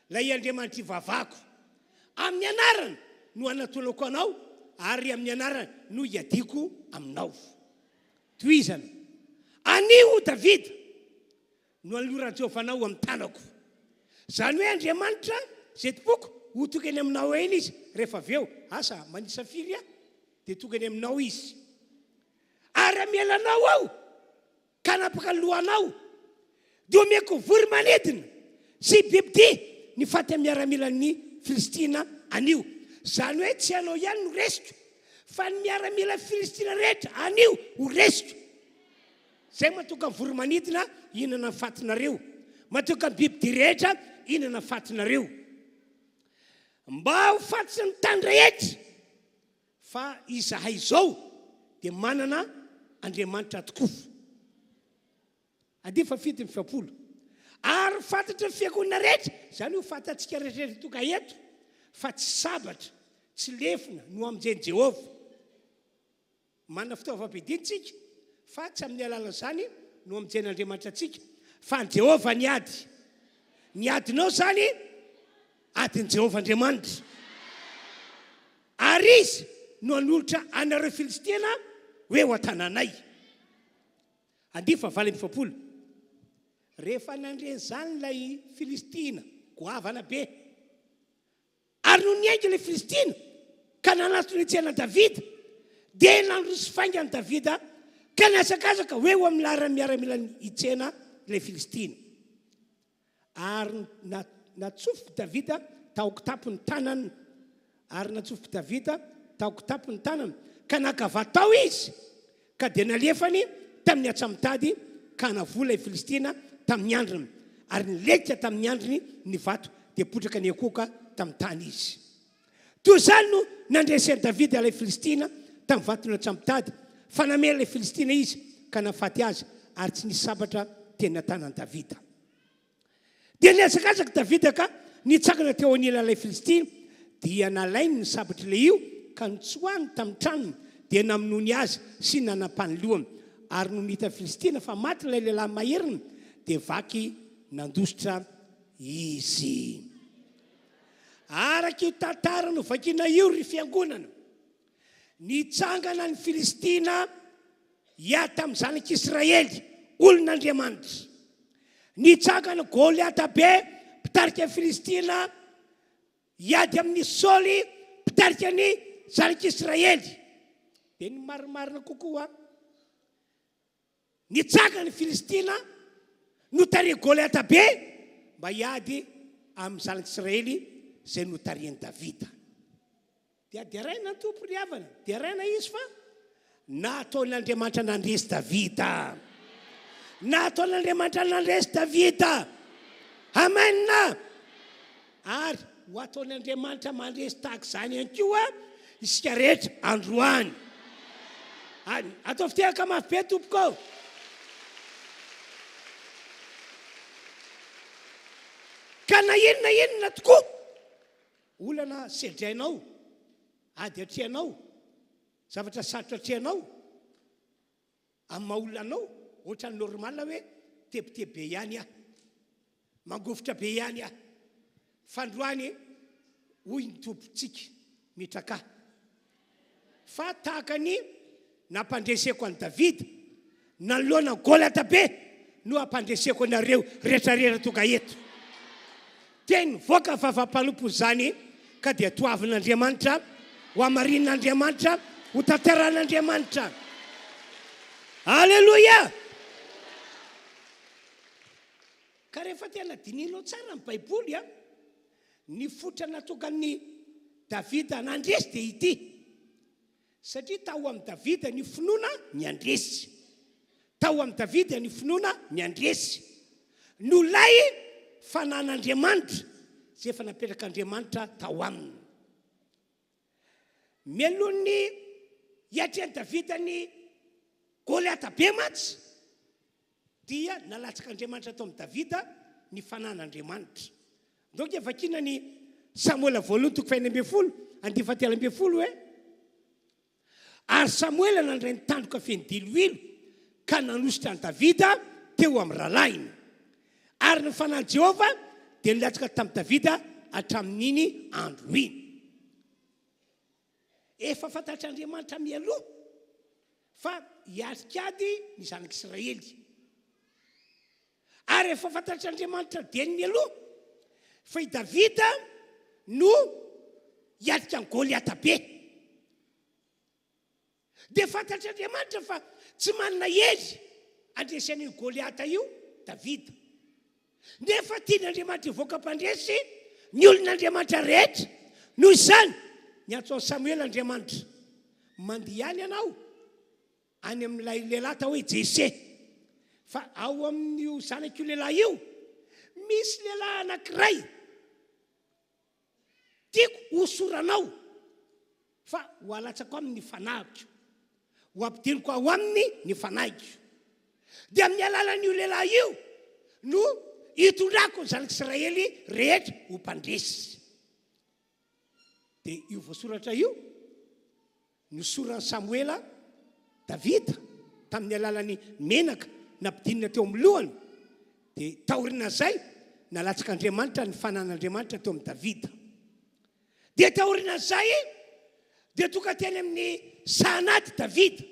ilay Andriamanitra ivavahako. Amin'ny anarany no anatonako anao ary amin'ny anarany no iadiako aminao. Tohizana. Anio, Davida, no anoloran'i Jehovah anao amin'ny tanako. Izany hoe Andriamanitra izay tompoko, ho tonga eny aminao eny izy rehefa avy eo. Asa, manisa firy aho, dia tonga eny aminao izy. Ary hamela anao aho. Ka hanapaka ny lohanao, dia omeko voro-manidina sy bibidia ny faty amin'ny miaramilan'ny Filistina anio. Izany hoe tsy ianao ihany no resiko, fa ny miaramila Filistina rehetra anio ho resiko. Izay matoka ny voro-manidina hihinana ny fatinareo, matoka ny bibidia rehetra hihinana ny fatinareo. Mba ho fantatry ny tany rehetra fa izahay izao dia manana Andriamanitra tokoa. Andiany faha-77. Ary fantatry ny fiangonana rehetra, izany ho fantatsika rehetra tonga eto, fa tsy sabatra, tsy lefona no hamonjen'i Jehovah. Manana fitaovam-piadiana isika, fa tsy amin'ny alalan'izany no hamonjen'Andriamanitra antsika, fa an'i Jehovah ny ady. Ny adinao izany, adin'i Jehovah Andriamanitra. Ary Izy no hanolotra anareo Filistina ho eo an-tananay. Andiany faha-48. Rehefa nandre an'izany ilay Filistina goavana be, ary nony niainga ilay Filistina ka nanatona hitsena an'i Davida, dia nandroso faingana Davida ka nihazakazaka ho eo amin'ny laharan'ny miaramilany hitsena ilay Filistina. Ary natsofok'i Davida tao an-kitapo ny tanany, ary natsofok'i Davida tao an-kitapo ny tanany, ka naka vato tao izy, ka dia nalefany tamin'ny antsamotady ka navoa ilay Filistina tamin'ny handriny, ary nilentika tamin'ny handriny ny vato, dia potraka niankohoka tamin'ny tany izy. Toy izany no nandresen'i Davida ilay Filistina tamin'ny vaton'antsamotady, fa namely ilay Filistina izy ka nahafaty azy, ary tsy nisy sabatra teny an-tanan'i Davida. Dia nihazakazaka Davida ka nitsangana teo anilan'ilay Filistina, dia nalainy ny sabatr'ilay io ka notsoahiny tamin'ny tranony, dia namonoany azy sy nanapany lohany. Ary nony hitan'ny Filistina fa maty ilay lehilahy maheriny, dia vaky nandositra izy. Araka io tantara novakina io, ry fiangonana, nitsangana ny Filistina hiady tamin'ny zanak'Israely, olon'Andriamanitra. Nitsangana Goliata be, mpitarika ny Filistina, hiady amin'i Saoly, mpitarika ny zanak'Israely. Dia ny marimarina kokoa, Nitsangana ny Filistina, notarihin'i Goliata be mba hiady amin'ny zanak'Israely izay notarihin'i Davida. Dia deraina ny Tompo ry havana, deraina izy fa nataon'Andriamanitra nandresy Davida. Nataon'Andriamanitra nandresy Davida. Amen. Ary ho ataon'Andriamanitra mandresy tahaka izany ihany koa isika rehetra androany. Any, ataovy tehaka mafy be tompoko ô. Ka na inona inona tokoa olana sedrainao, ady atrehanao, zavatra sarotra atrehanao, Amin'ny maha olona anao, ohatran'ny normal hoe tebiteby be ihany aho, mangovitra be ihany aho. Fa androany hoy ny Tompontsika, mitrakà. Fa tahaka ny nampandreseko an'i Davida nanoloana an'i Goliata be no hampandreseko anareo retraretra tonga eto. Teny nivoaka vava-mpanompo izany ka dia toavin'Andriamanitra, ho hamarinin'Andriamanitra, ho tanterahin'Andriamanitra. Aleloia! Ka rehefa tena dinihinao tsara ny Baiboly, ny fototra nahatonga an'i Davida nandresy dia ity. Satria tao amin'i Davida ny finoana ny handresy. Tao amin'i Davida ny finoana ny handresy. Nolay fanan'Andriamanitra izay efa napetrak'Andriamanitra tao aminy. Mialoha ny hiatrehan'i Davida ny Goliata be mantsy, dia nalatsak'Andriamanitra tao amin'i Davida ny fanan'Andriamanitra. Ndao ange vakiana ny Samoela voalohany toko faha-16, andiany fahatelo ambin'ny folo hoe, Ary Samoela nandray ny tandroka feno diloilo ka nanosotra an'i Davida teo amin'ny rahalahiny. Ary ny fanahin'i Jehovah dia nilatsaka tamin'i Davida hatramin'iny andro iny. Efa fantatr'Andriamanitra mialoha fa hiatrik'ady ny zanak'Israely. Ary efa fantatr'Andriamanitra dieny mialoha fa i Davida no hiatrika an'i Goliata be. Dia fantatr'Andriamanitra fa tsy manana hery handresy an'io Goliata io Davida. Nefa tian'Andriamanitra hivoaka mpandresy. ny olon'Andriamanitra rehetra. Noho izany, niantso an'i Samoela Andriamanitra. Mandeha ihany ianao any amin'ilay lehilahy atao hoe Jese. Fa ao amin'io zanak'io lehilahy io, misy lehilahy anankiray tiako hosoranao, fa ho alatsako aminy ny fanahiko, ho ampidiriko ao aminy ny fanahiko. Dia amin'ny alalan'io lehilahy io no hitondrako ny zanak'Israely rehetra ho mpandresy. Dia io voasoratra io nosoran'i Samoela Davida tamin'ny alalan'ny menaka nampidinina teo amin'ny lohany. Dia taorian'izay nalatsak'Andriamanitra ny fanan'Andriamanitra teo amin'i Davida. Dia taorian'izay dia tonga teny amin'ny sahan'ady Davida.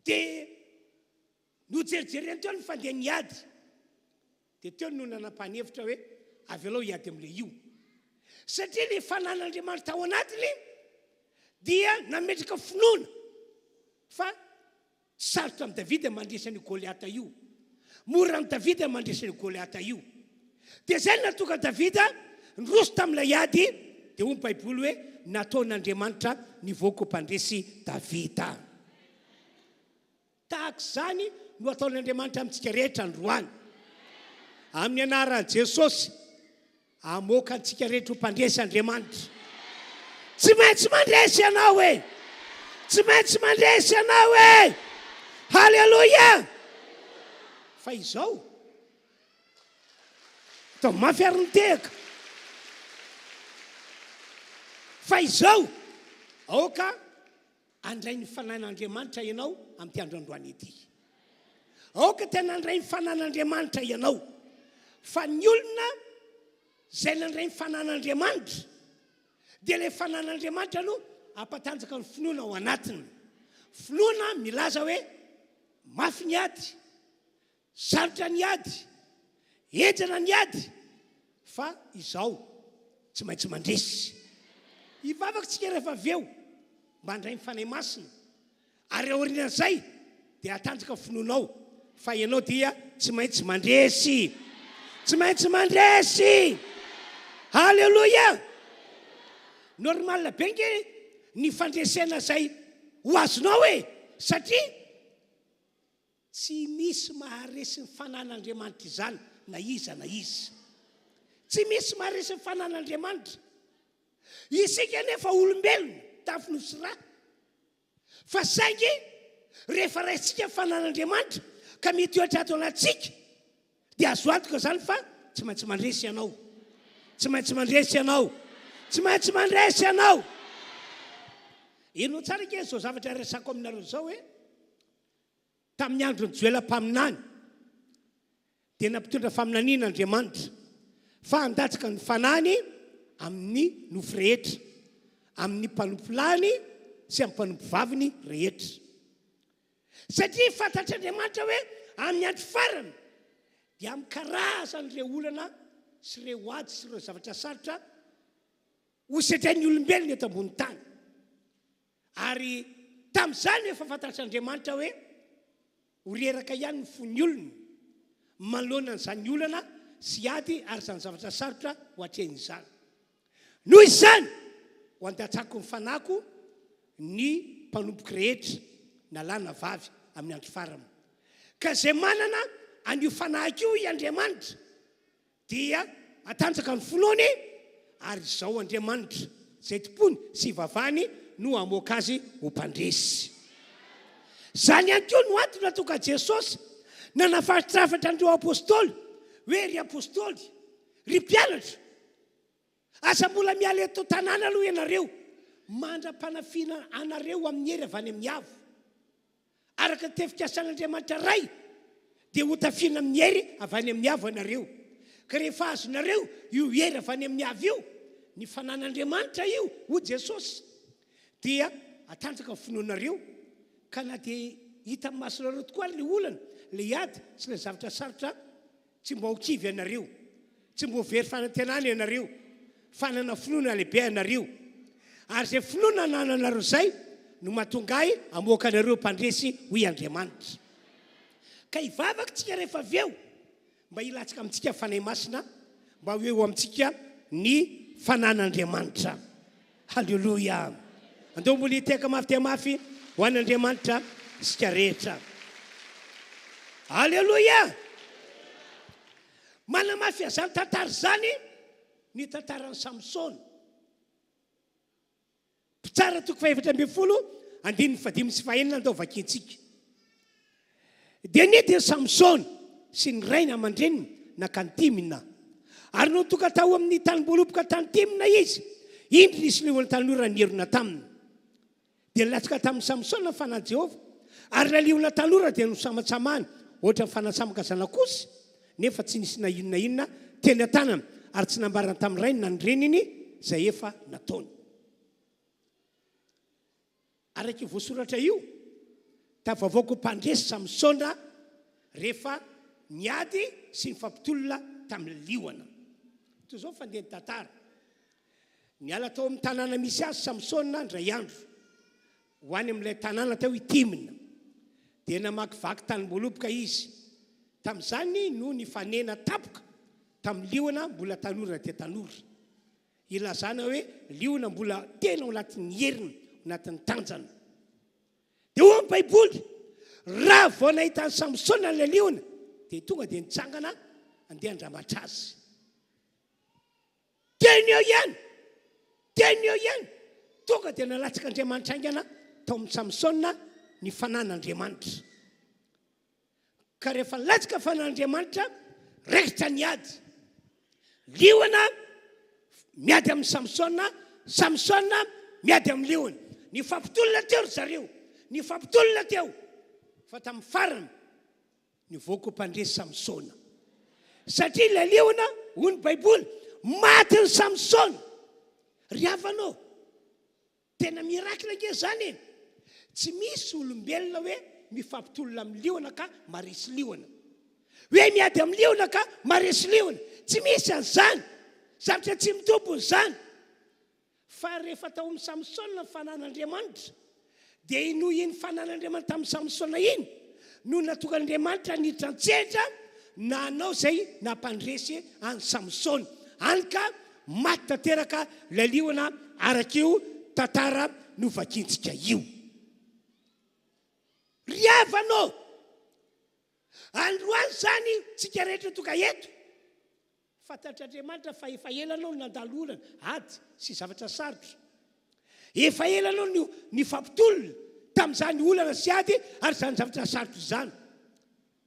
Dia nojerijereny teo ny fandehan'ny ady. Dia teo no nanapahany hevitra hoe avelao hiady amin'ilay io. Satria ilay fanan'Andriamanitra tao anatiny dia nametraka finoana fa tsy sarotra amin'i Davida ny mandresy an'io Goliata io. Mora amin'i Davida ny mandresy an'io Goliata io. Dia izay no nahatonga an'i Davida niroso tamin'ilay ady, dia hoy ny Baiboly hoe nataon'Andriamanitra nivoaka ho mpandresy Davida. Tahaka izany no ataon'Andriamanitra amintsika rehetra androany. Amin'ny anaran'i Jesosy, hamoaka antsika rehetra ho mpandresy Andriamanitra. Tsy maintsy mandresy ianao e! Tsy maintsy mandresy ianao e! Haleloia! Fa izao, atao mafy ary ny tehaka. Fa izao, aoka Handray ny fanan'Andriamanitra ianao amin'ity andro androany ity. Aoka tena handray ny fanan'Andriamanitra ianao. Fa ny olona izay nandray ny fanan'Andriamanitra dia ilay fanan'Andriamanitra no hampatanjaka ny finoana ao anatiny. Finoana milaza hoe mafy ny ady, Sarotra ny ady, henjana ny ady, fa izao tsy maintsy mandresy. Hivavaka tsika rehefa avy eo mba handray ny Fanahy Masina, ary aorian'izay dia hatanjaka ny finoanao fa ianao dia tsy maintsy mandresy. Tsy maintsy mandresy! Haleloia! Normal be nge ny fandresena izay ho azonao e! Satria Tsy misy maharesy ny fanan'Andriamanitra izany na iza na iza. Tsy misy maharesy ny fanan'Andriamanitra. Isika anefa olombelona, tafy nofo sy ra. Fa saingy rehefa raisintsika ny fanan'Andriamanitra ka mitoetra ato anatintsika dia azo antoka izany fa tsy maintsy mandresy ianao. Tsy maintsy mandresy ianao. Tsy maintsy mandresy ianao. Henoy tsara ange izao zavatra resako aminareo izao e. Tamin'ny andron'i Joela mpaminany, dia nampitondra faminaniana Andriamanitra fa handatsaka ny Fanahiny amin'ny nofo rehetra, amin'ny mpanompolahiny sy amin'ny mpanompovaviny rehetra. Satria fantatr'Andriamanitra hoe amin'ny andro farany dia amin'ny karazan'ireo olana sy ireo ady sy ireo zavatra sarotra hosedrain'ny olombelona eto ambony tany. Ary tamin'izany efa fantatr'Andriamanitra hoe ho reraka ihany ny fon'ny olona manoloana an'izany olana sy ady ary izany zavatra sarotra ho atrehiny izany. Noho izany, ho andatsako ny fanahiko ny mpanompoko rehetra, na lahy na vavy, amin'ny andro farany. Ka izay manana an'io fanahiko io, hoy Andriamanitra, Dia hatanjaka ny finoany, ary izao Andriamanitra, izay tompoiny sy ivavahany, no hamoaka azy ho mpandresy. Izany ihany koa no antony nahatonga an'i Jesosy nanafatrafatra an'ireo apostoly hoe, Ry apostoly, ry mpianatra, aza mbola miala eto an-tanàna aloha ianareo, mandra-panafiana anareo amin'ny hery avy any amin'ny avo. Araka ny tefikasan'Andriamanitra Ray, dia hotafiana amin'ny hery avy any amin'ny avo ianareo. Ka rehefa azonareo io hery avy any amin'ny avo io, ny fanan'Andriamanitra io, hoy Jesosy, dia hatanjaka ny finoanareo, ka na dia hitan'ny masonareo tokoa ary ilay olana, ilay ady sy ilay zavatra sarotra, Tsy mba ho kivy ianareo, tsy mba ho very fanantenana ianareo, fa hanana finoana lehibe ianareo. Ary izay finoana anananareo izay no mahatonga ahy hamoaka anareo mpandresy, hoy Andriamanitra. Ka hivavaka isika rehefa avy eo, mba hilatsaka amintsika ny Fanahy Masina, Mba ho eo amintsika ny fanan'Andriamanitra. Haleloia! Andao mbola hitehaka mafy dia mafy ho an'Andriamanitra isika rehetra. Aleloia! Manamafy an'izany tantara izany ny tantaran'i Samsona. Mpitsara toko fahefatra ambin'ny folo, andininy fahadimy sy fahenina andao vakintsika. Dia nidina Samsona sy ny rainy aman-dreniny nankany Timna. Ary nony tonga tao amin'ny tanim-boaloboka tany Timna izy, indro nisy liona tanora nierona taminy. Dia nilatsaka tamin'i Samsona ny fanahin'i Jehovah, ary ilay liona tanora dia nosamatsamahany hoatran'ny fanatsamaka zanak'osy, nefa tsy nisy na inona na inona teny an-tanany, ary tsy nambarany tamin'ny rainy na ny reniny izay efa nataony. Araka io voasoratra io, tafavoaka ho mpandresy Samsona rehefa niady sy nifampitolona tamin'ny liona. Toy izao ny fandehan'ny tantara. Niala tao amin'ny tanàna misy azy Samsona indray andro, ho any amin'ilay tanàna tao i Timna. Dia namakivaky tanim-boaloboka izy. Tamin'izany no nifanena tampoka tamin'ny liona mbola tanora dia tanora. Ilazana hoe liona mbola tena ao anatin'ny heriny, ao anatin'ny tanjany. Dia hoy ny Baiboly, raha vao nahita an'i Samsona ilay liona, dia tonga dia nitsangana handeha handramatra azy. Teny eo ihany, teny eo ihany, tonga dia nalatsak'Andriamanitra haingana tao amin'i Samsona ny fanan'Andriamanitra. Ka rehefa latsaka fanan'Andriamanitra, raikitra ny ady. Liona miady amin'i Samsona, Samsona miady amin'ny liona. Nifampitolona teo ry zareo, nifampitolona teo. Fa tamin'ny farany, Nivoaka ho mpandresy Samsona. Satria ilay liona, hoy ny Baiboly, matin'i Samsona. Ry havana ô, tena miracle ange izany e! Tsy misy olombelona hoe mifampitolona amin'ny liona ka maresy liona. Hoe miady amin'ny liona ka maresy liona. Tsy misy an'izany. Zavatra tsy mitombina izany. Fa rehefa tao amin'i Samsona ny fanan'Andriamanitra, dia noho iny fanan'Andriamanitra tamin'i Samsona iny no nahatonga an'Andriamanitra niditra an-tsehatra nanao izay nampandresy an'i Samsona. Hany ka maty tanteraka ilay liona araka io tantara novakintsika io. Ry havana ô! Androany izany tsika rehetra tonga eto, Fantatr'Andriamanitra fa efa ela anao no nandalo olana, ady, sy zavatra sarotra. Efa ela anao no nifampitolona tamin'izany olana sy ady ary izany zavatra sarotra izany.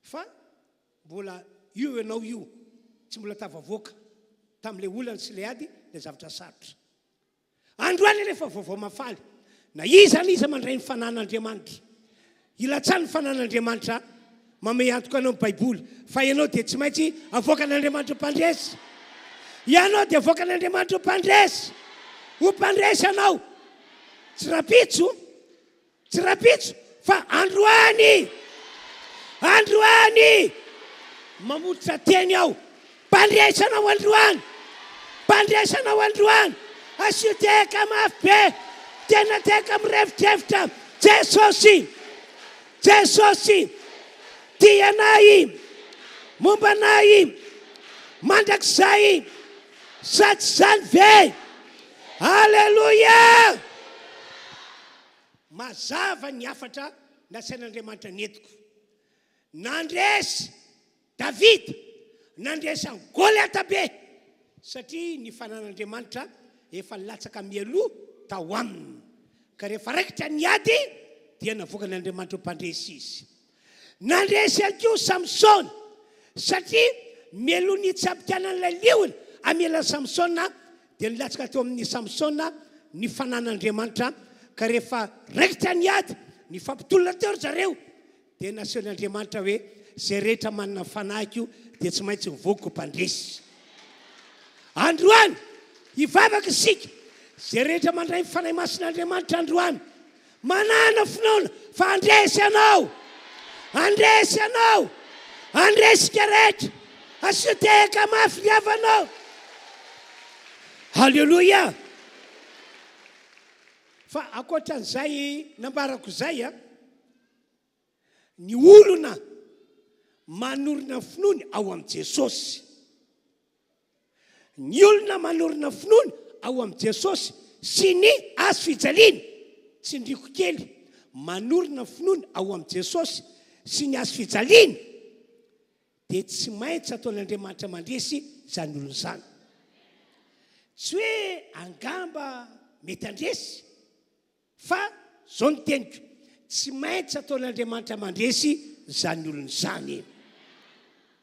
Fa mbola io ianao io, tsy mbola tafavoaka tamin'ilay olana sy ilay ady, ilay zavatra sarotra. Androany anefa vaovao mahafaly, na iza na iza mandray ny fanan'Andriamanitra, ilatsahan'ny fanan'Andriamanitra, mamehy antoka anao ny Baiboly fa ianao dia tsy maintsy avoakan'Andriamanitra ho mpandresy. Ianao dia avoakan'Andriamanitra ho mpandresy. Ho mpandresy ianao. Tsy rahampitso. Tsy rahampitso fa androany! Androany! Mamoritra teny aho. Mpandresy anao androany! Mpandresy anao androany! Asio tehaka mafy be! Tena tehaka mirefodrefotra! Jesosy! Jesosy! Tia anay! Momba anay! Mandrakizay! Sa tsy izany ve? Aleloia! Mazava ny hafatra nasain'Andriamanitra nentiko. Nandresy Davida, nandresy an'i Goliata be, satria ny fanan'Andriamanitra efa nilatsaka mialoha tao aminy. Ka rehefa raikitra ny ady, dia navoakan'Andriamanitra ho mpandresy izy. Nandresy ihany koa Samsona, satria mialoha ny hitsambikanan'ilay liona hamela an'i Samsona, dia nilatsaka teo amin'i Samsona ny fanan'Andriamanitra, ka rehefa raikitra ny ady, nifampitolona teo ry zareo, dia nasehon'Andriamanitra hoe, Izay rehetra manana ny fanahiko dia tsy maintsy mivoaka ho mpandresy. Androany, hivavaka isika, izay rehetra mandray ny Fanahy Masin'Andriamanitra androany, Manàna finoana fa handresy ianao! Handresy ianao! Handresy isika rehetra! Asio tehaka mafy ny havanao! Aleloia! Fa ankoatran'izay nambarako izay, ny olona manorina ny finoany ao amin'i Jesosy. Ny olona manorina finoana ao amin'i Jesosy sy ny hazo fijaliana, tsindriako kely, manorina finoana ao amin'i Jesosy sy ny hazo fijaliana, dia tsy maintsy ataon'Andriamanitra mandresy izany olona izany. Tsy hoe angamba mety handresy, fa izao no teniko, tsy maintsy ataon'Andriamanitra mandresy izany olona izany.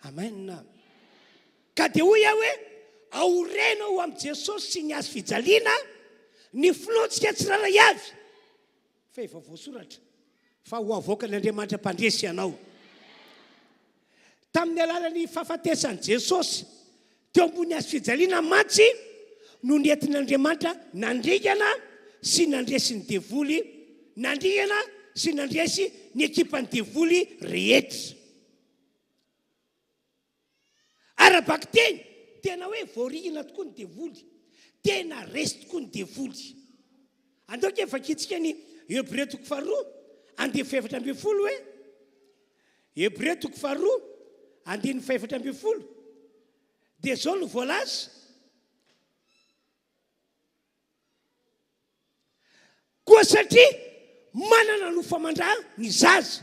Amen. Ka dia hoy aho hoe, aoreno ao amin'i Jesosy sy ny hazo fijaliana ny finoantsika tsirairay avy. Fa efa voasoratra fa ho avoakan'Andriamanitra mpandresy ianao. Tamin'ny alalan'ny fahafatesan'i Jesosy teo ambony hazo fijaliana mantsy no nentin'Andriamanitra nandringana sy nandresy ny devoly, nandringana sy nandresy ny ekipan'ny devoly rehetra. Ara-bakiteny, tena hoe voarihina tokoa ny devoly. Tena resy tokoa ny devoly. Andao ange vakintsika ny Hebreo toko faharoa, andininy fahefatra ambin'ny folo hoe. Hebreo toko faharoa, andininy fahefatra ambin'ny folo. Dia izao no voalaza. Koa satria manana nofo aman-dra ny zaza,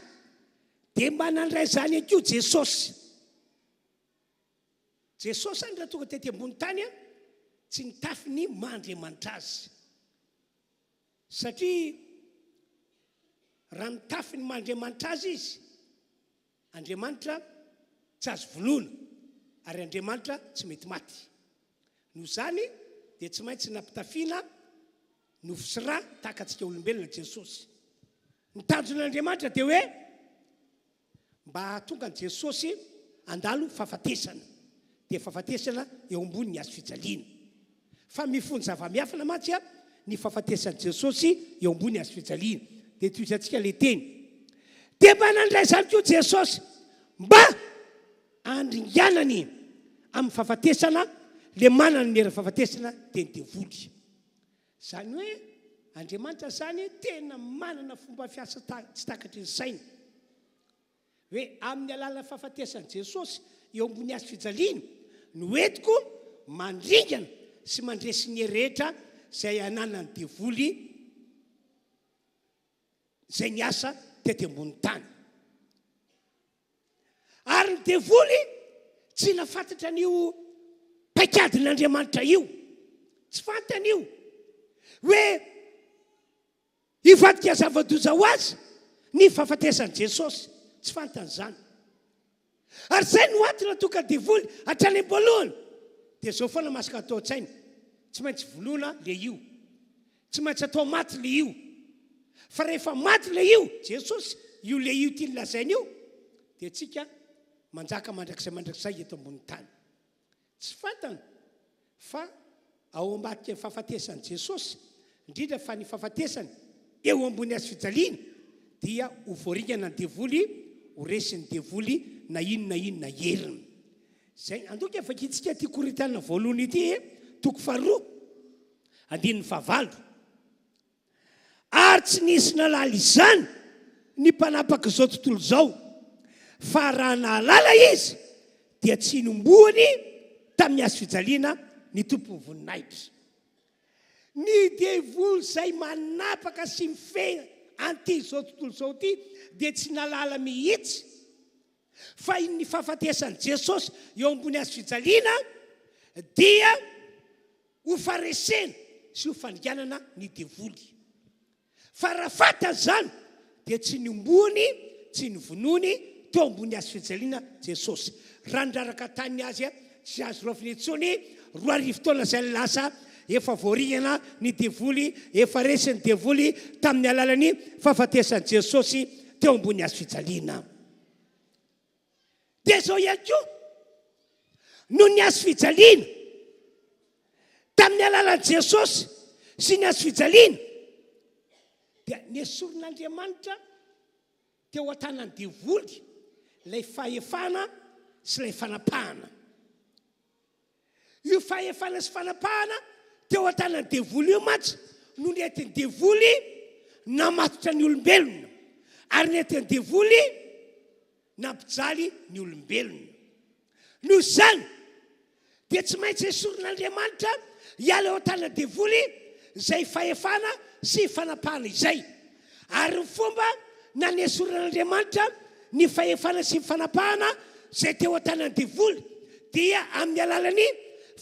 dia mba nandray izany ihany koa Jesosy. Jesosy izany raha tonga tety ambony tany, tsy nitafy ny maha Andriamanitra azy. Satria raha nitafy ny maha Andriamanitra azy izy, Andriamanitra tsy azo vonoina ary Andriamanitra tsy mety maty. Noho izany dia tsy maintsy nampitafiana nofo sy ra tahaka antsika olombelona Jesosy. Ny tanjon'Andriamanitra dia hoe mba hahatonga an'i Jesosy handalo fahafatesana, dia fahafatesana eo ambonin'ny hazo fijaliana. Fa mifono zava-miafina mantsy ny fahafatesan'i Jesosy eo ambony hazo fijaliana. Dia tohizantsika ilay teny. Dia mba nandray izany koa Jesosy mba handringanany amin'ny fahafatesana ilay manana ny herin'ny fahafatesana dia ny devoly. Izany hoe Andriamanitra izany tena manana fomba fiasa tsy takatry ny saina. Hoe amin'ny alalan'ny fahafatesan'i Jesosy eo ambony hazo fijaliana no entiko mandringana sy mandresy ny hery rehetra izay ananan'ny devoly izay niasa tety ambony tany. Ary ny devoly tsy nafantatra an'io paikadin'Andriamanitra io. Tsy fantany io. Hoe Hivadika zava-doza ho azy ny fahafatesan'i Jesosy. Tsy fantany izany. Ary izay no antony nahatonga ny devoly hatrany am-boalohany. Dia izao foana masaka atao an-tsaina, tsy maintsy vonoina le io. Tsy maintsy atao maty le io. Fa rehefa maty le io, Jesosy, io le io tiany lazaina io, dia tsika manjaka mandrakizay mandrakizay eto ambonin'ny tany. Tsy fantany fa ao ambadiky ny fahafatesan'i Jesosy, indrindra fa ny fahafatesany eo ambony hazo fijaliana, dia ho voaringana ny devoly, ho resin'ny devoly na inona inona heriny. Izay, andao ange vakintsika ity Korintiana voalohany ity, toko faharoa, andininy fahavalo. Ary tsy nisy nahalala izany ny mpanapaka izao tontolo izao, fa raha nahalala izy, dia tsy nombohany tamin'ny hazo fijaliana ny Tompon'ny voninahitra. Ny devoly izay manapaka sy mifehy an'ity izao tontolo izao ity dia tsy nahalala mihitsy fa ny fahafatesan'i Jesosy eo ambony hazo fijaliana dia Ho faharesena sy ho fandringanana ny devoly. Fa raha fantany izany, dia tsy niomboany, tsy novonoiny teo ambony hazo fijaliana Jesosy. Raha niraraka tany Azy, tsy azo raofina intsony, 2000 taona izay lasa, efa voaringana ny devoly, efa resy ny devoly tamin'ny alalan'ny fahafatesan'i Jesosy teo ambony hazo fijaliana. Dia izao ihany koa, noho ny hazo fijaliana, tamin'ny alalan'i Jesosy sy ny hazo fijaliana, dia nesorin'Andriamanitra teo an-tanan'ny devoly ilay fahefana sy ilay fanapahana. Io fahefana sy fanapahana teo an-tanan'ny devoly io mantsy no nentin'ny devoly namatotra ny olombelona, ary nentin'ny devoly nampijaly ny olombelona. Noho izany, Dia tsy maintsy esorin'Andriamanitra hiala eo an-tanan'ny devoly izay fahefana sy fanapahana izay. Ary ny fomba nanesoran'Andriamanitra ny fahefana sy ny fanapahana izay teo an-tanan'ny devoly dia amin'ny alalan'ny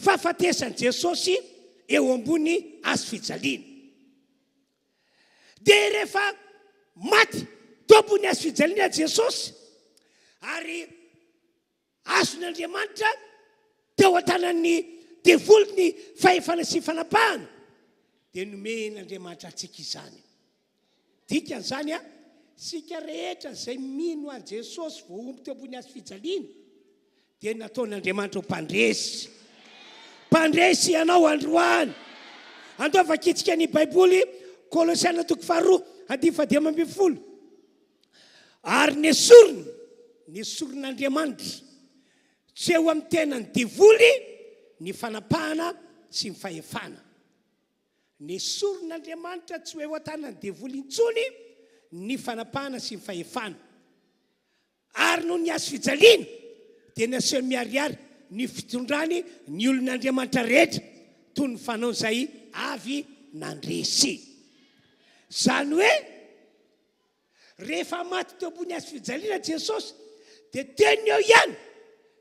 fahafatesan'i Jesosy eo ambony hazo fijaliana. Dia rehefa maty teo ambony hazo fijaliana Jesosy ary Azon'Andriamanitra teo an-tanan'ny devoly ny fahefana sy fanapahana, dia nomen'Andriamanitra antsika izany. Dikan'izany, isika rehetra izay mino an'i Jesosy voahombo teo ambony hazo fijaliana, dia nataon'Andriamanitra ho mpandresy. Mpandresy ianao androany. Andao vakintsika ny Baiboly, Kolosiana toko faharoa, andininy fahadimy ambin'ny folo. Ary nesorina, nesorin'Andriamanitra tsy eo amin'ny tenan'ny devoly ny fanapahana sy ny fahefana. Nesorin'Andriamanitra tsy ho eo an-tanan'ny devoly intsony ny fanapahana sy ny fahefana. Ary noho ny hazo fijaliana dia nasehony miharihary ny fitondrany ny olon'Andriamanitra rehetra toy ny fanaon'izay avy nandresy. Izany hoe Rehefa maty teo ambony hazo fijaliana Jesosy, dia teny eo ihany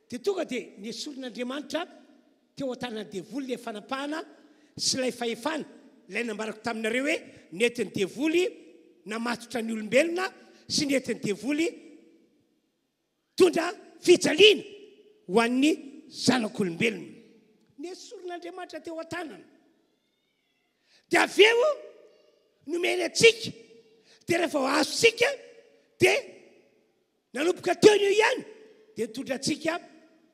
dia tonga dia nesorin'Andriamanitra teo an-tanan'ny devoly ilay fanapahana sy ilay fahefana, ilay nambarako taminareo hoe nentin'ny devoly namatotra ny olombelona sy nentin'ny devoly nitondra fijaliana ho an'ny zanak'olombelona. Nesorin'Andriamanitra teo an-tanana. Dia avy eo nomeny antsika. Dia rehefa azontsika dia nanomboka teo eo ihany dia nitondra antsika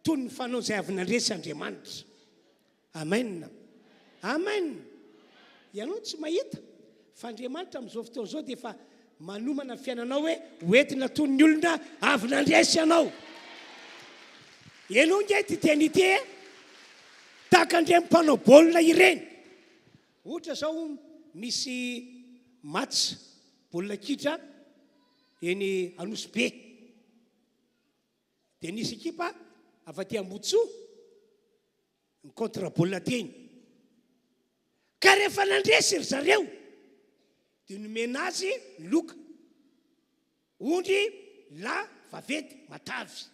toy ny fanao izay avy nandresy Andriamanitra. Amen. Amen. Ianao tsy mahita fa Andriamanitra amin'izao fotoana izao dia efa manomana ny fiainanao hoe hoentina toy ny olona avy nandresy ianao. Henoy nge ity teny ity e. Tahaka an'ireny mpanao baolina ireny. Ohatra izao misy match baolina kitra eny Anosibe. Dia nisy ekipa avy aty Ambotsoa ny contre baolina teny. Ka rehefa nandresy ry zareo dia nomena azy ny loka. Ondry lahy vaventy matavy.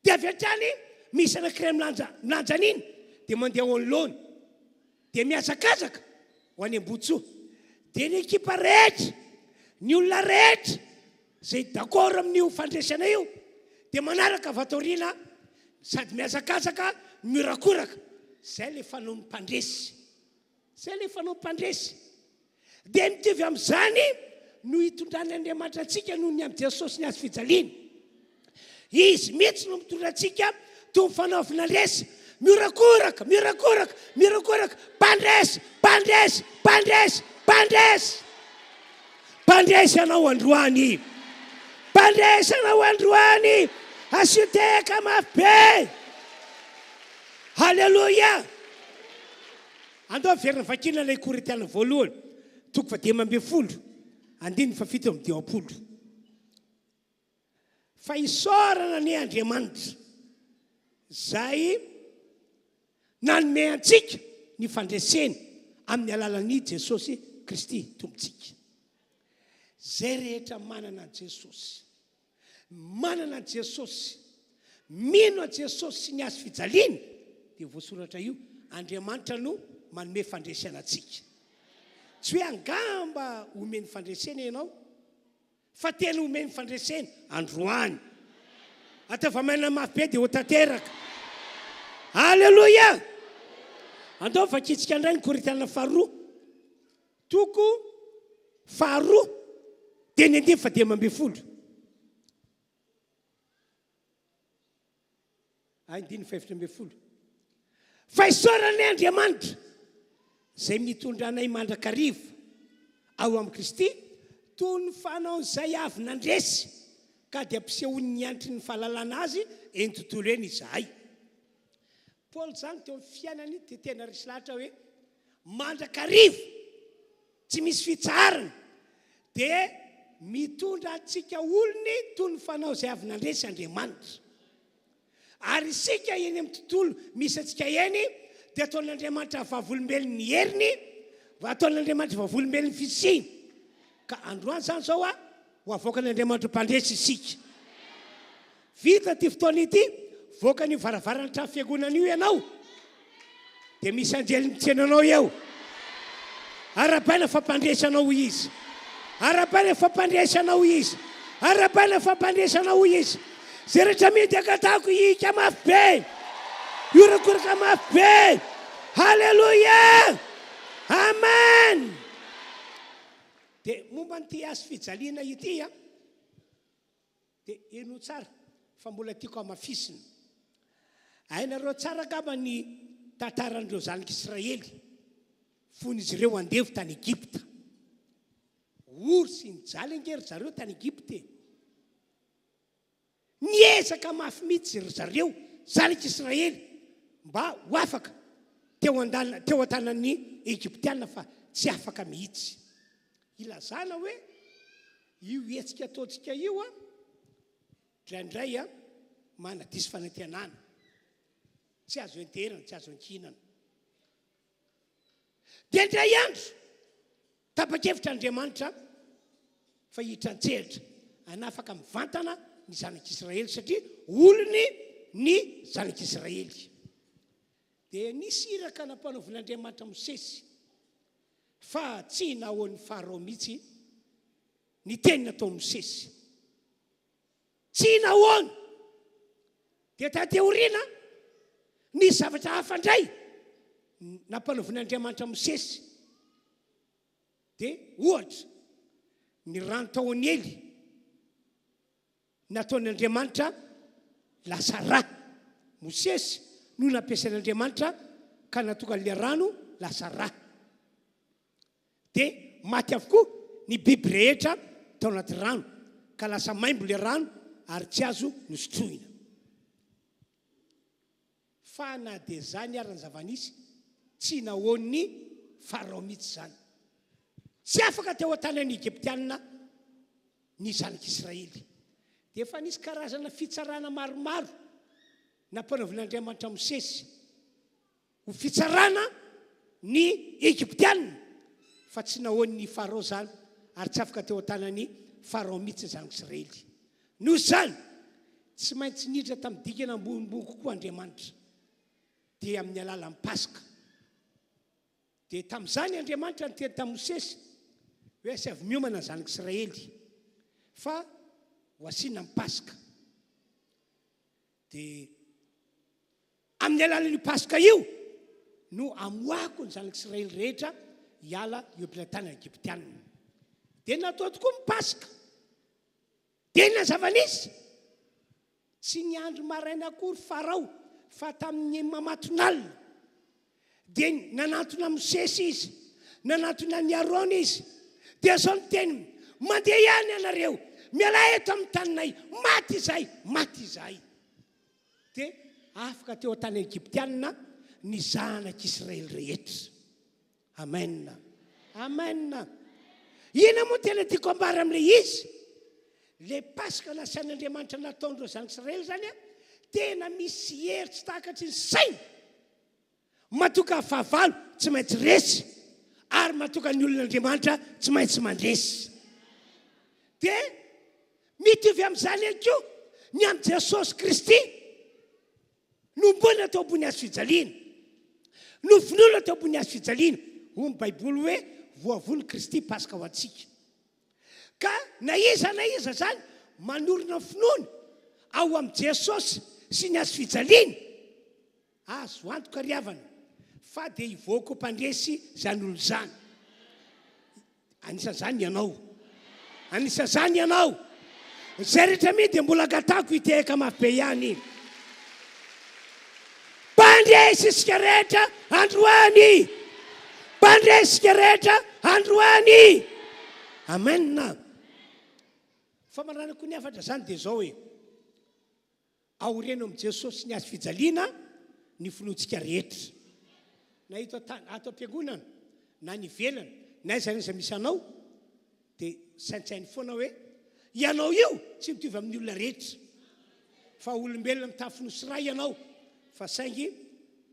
Dia avy hatrany misy anankiray milanja milanja an'iny dia mandeha ao anoloany. Dia mihazakazaka ho any Ambotsoa. Dia ny ekipa rehetra, ny olona rehetra izay d'accord amin'io fandresena io dia manaraka avy ato aoriana sady mihazakazaka miorakoraka. Izay ilay fanaon'ny mpandresy. Izay ilay fanaon'ny mpandresy. Dia mitovy amin'izany no hitondran'Andriamanitra antsika noho ny amin'i Jesosy ny hazo fijaliana. Izy mihitsy no mitondra antsika toy ny fanaovana resy. Miorakoraka, miorakoraka, miorakoraka, mpandresy, mpandresy, mpandresy, mpandresy. Mpandresy anao androany. Mpandresy anao androany. Asio tehaka mafy be. Haleloia. Andao averina vakiana ilay Korintiana voalohany, toko fahadimy ambin'ny folo, andininy fahafito amby dimampolo. Fa isaorana anie Andriamanitra izay nanome antsika ny fandreseny amin'ny alalan'i Jesosy Kristy Tompontsika. Izay rehetra manana an'i Jesosy, manana an'i Jesosy, mino an'i Jesosy sy ny hazo fijaliany, dia voasoratra io, Andriamanitra no manome fandresena antsika. Tsy hoe angamba omeny fandresena ianao, fa tena omeny fandresena androany. Ataovy amaina mafy be dia ho tanteraka. Aleloia! Andao vakintsika indray ny Korintiana faharoa. Toko faharoa dia ny andininy fahadimy ambin'ny folo. Andininy fahefatra ambin'ny folo. Fa isaorana Andriamanitra izay mitondra anay mandrakariva ao amin'i Kristy toy ny fanaon'izay avy nandresy ka dia ampisehoan'ny antry ny fahalalana azy eny tontolo eny izahay. Paoly izany teo amin'ny fiainany dia tena resy lahatra hoe mandrakariva, tsy misy fitsaharana, dia mitondra antsika olony toy ny fanao izay avy nandresy Andriamanitra. Ary isika eny amin'ny tontolo misy antsika eny dia ataon'Andriamanitra vavolombelon'ny heriny, ataon'Andriamanitra vavolombelon'ny fisiany. Ka androany izany izao a, ho avoakan'Andriamanitra ho mpandresy isika. Vita ity fotoana ity, voaka an'io varavaran'ny trano fiangonana io ianao, dia misy anjely mitsena anao eo. Arahabaina fa mpandresy anao hoy izy. Arahabaina fa mpandresy anao hoy izy. Arahabaina fa mpandresy anao hoy izy. Izay rehetra mihidy angatahako hihika mafy be. Hiorakoraka mafy be. Haleloia! Amen! Dia momba an'ity hazo fijaliana ity an. Dia henoy tsara fa mbola tiako hamafisina. Hainareo tsara angamba ny tantaran'ireo zanak'Israely fony izy ireo andevo tany Egypta. Ory sy nijaly ange ry zareo tany Egypta e. Niezaka mafy mihitsy ry zareo zanak'Israely mba ho afaka teo an-dàlana teo an-tanan'ny Egyptiana fa tsy afaka mihitsy. Ilazana hoe Io hetsika ataontsika io an, indraindray an, manadiso fanantenana. Tsy azo enterana, tsy azo ankinana. Dia indray andro, tapa-kevitra Andriamanitra fa hiditra an-tsehatra hanafaka mivantana ny zanak'Israely satria olony ny zanak'Israely. Dia nisy iraka nampanaovin'Andriamanitra Mosesy Fa tsy nahoan'i Farao mihitsy ny teny nataon'i Mosesy. Tsy nahoany. Dia taty aoriana, nisy zavatra hafa indray nampanaovin'Andriamanitra Mosesy. Dia ohatra, ny rano tao Nily nataon'Andriamanitra lasa ra. Mosesy no nampiasain'Andriamanitra ka nahatonga an'ilay rano lasa ra. Dia maty avokoa ny biby rehetra tao anaty rano ka lasa maimbo ilay rano ary tsy azo nosotroina. Fa na dia izany ary ny zava-nisy, tsy nahoan'i Farao mihitsy izany. Tsy afaka teo an-tanan'ny Egyptianina ny zanak'Israely. Dia efa nisy karazana fitsarana maromaro nampanaovin'Andriamanitra Mosesy ho fitsarana ny Egyptianina, fa tsy nahoan'i Farao izany, ary tsy afaka teo an-tanan'i Farao mihitsy ny zanak'Israely. Noho izany, tsy maintsy niditra tamin'ny dingana ambonimbony kokoa Andriamanitra, dia amin'ny alalan'ny Paska. Dia tamin'izany Andriamanitra niteny tamin'i Mosesy hoe asiavy miomana ny zanak'Israely fa ho asiana ny Paska. Dia amin'ny alalan'io Paska io no amoahako ny zanak'Israely rehetra hiala eo am-pilantanana Egyptianina. Dia natao tokoa ny Paska. Dia inona ny zava-nisy? Tsy niandry maraina akory Farao, fa tamin'ny mamatonalina. Dia nanantona an'i Mosesy izy, nanantona an'i Arona izy. Dia izao ny teniny, Mandeha ihany ianareo, mialà eto amin'ny taninay, maty izahay, maty izahay. Dia afaka teo an-tany Egyptianina ny zanak'Israely rehetra. Amen. Amen. Inona moa tena tiako ambara amin'ilay izy? Ilay Paska nasain'Andriamanitra nataon'ireo zanak'Israely izany a, tena misy hery tsy takatry ny saina. Matoka fahavalo tsy maintsy resy ary matoka ny olon'Andriamanitra tsy maintsy mandresy. Dia mitovy amin'izany ihany koa ny amin'i Jesosy Kristy. Nohomboana teo ambony hazo fijaliana. Novonoina teo ambony hazo fijaliana. Hoy ny Baiboly hoe voavono Kristy Paska ho antsika. Ka na iza na iza izany manorina ny finoany ao amin'i Jesosy sy ny hazo fijaliana, azo antoka ry havana fa dia hivoaka ho mpandresy izany olona izany. Anisan'izany ianao. Anisan'izany ianao. Izay rehetra mino dia mbola angatahako hitehaka mafy be ihany. Mpandresy isika rehetra androany. Mpandresy isika rehetra androany. Amen. Famaranako ny hafatra izany dia izao hoe. Aoreno amin'i Jesosy ny hazo fijaliana ny finoantsika rehetra. Na eto an-tany, ato am-piangonana, na any ivelany, na aiza na aiza misy anao, dia saintsaino foana hoe ianao io tsy mitovy amin'ny olona rehetra. Fa olombelona mitafy nosy iray ianao, fa saingy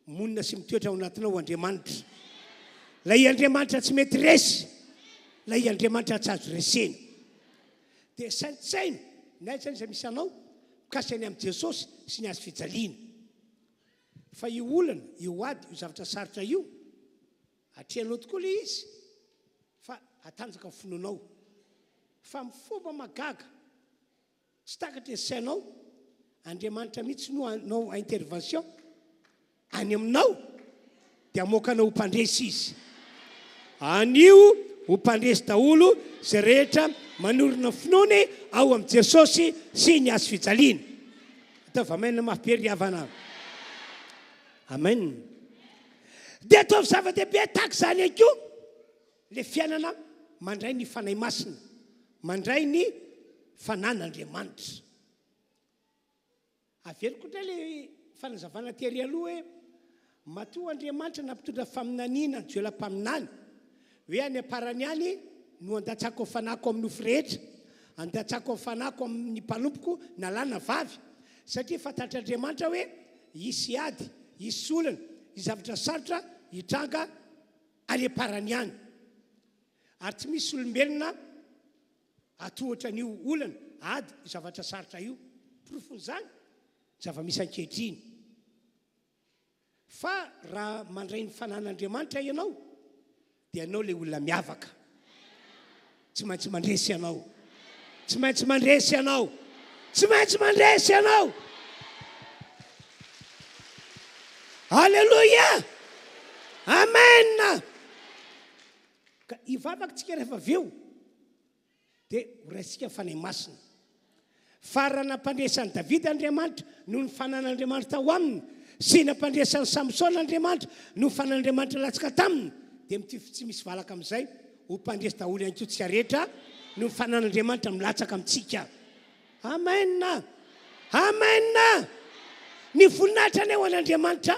monina sy mitoetra ao anatinao Andriamanitra. Ilay Andriamanitra tsy mety resy, ilay Andriamanitra tsy azo resena. Dia saintsaino na aiza aiza misy anao mikasika ny amin'i Jesosy sy ny hazo fijaliana. Fa io olana, io ady, io zavatra sarotra io, atrehanao tokoa ilay izy, fa hatanjaka ny finoanao. Fa amin'ny fomba mahagaga, Tsy takatry ny sainao, Andriamanitra mihitsy no hanao intervention any aminao dia hamoaka anao ho mpandresy Izy. Anio ho mpandresy daholo izay rehetra manorina ny finoany ao amin'i Jesosy sy ny hazo fijaliana. Ataovy amen mafy be ry havana. Amen. Dia ataovy zava-dehibe tahaka izany ihany koa Ilay fiainana mandray ny Fanahy Masina, mandray ny fanan'Andriamanitra. Averiko indray ilay fanazavana tery aloha hoe matoa Andriamanitra nampitondra faminaniana an'i Joela mpaminany hoe any am-parany any no handatsako ny fanahiko amin'ny nofo rehetra, handatsako ny fanahiko amin'ny mpanompoko na lahy na vavy, satria fantatr'Andriamanitra hoe hisy ady, hisy olana, hisy zavatra sarotra hitranga Any am-parany any. Ary tsy misy olombelona hatohitra an'io olana, ady, io zavatra sarotra io. Porofon'izany, ny zava-misy ankehitriny. Fa raha mandray ny fanan'Andriamanitra ianao, dia ianao ilay olona miavaka. Tsy maintsy mandresy ianao. Tsy maintsy mandresy ianao. Tsy maintsy mandresy ianao. Alléluia. Amen. Ka hivavaka tsika rehefa avy eo dia ho raisintsika ny Fanahy Masina. Fa raha nampandresy an'i Davida Andriamanitra noho ny fanan'Andriamanitra tao aminy, sy nampandresy an'i Samsona Andriamanitra noho ny fanan'Andriamanitra latsaka taminy, dia mitify tsy misy valaka amin'izay ho mpandresy daholo ihany koa tsika rehetra noho ny fanan'Andriamanitra milatsaka amintsika. Amen! Amen! Ny voninahitra anie ho an'Andriamanitra.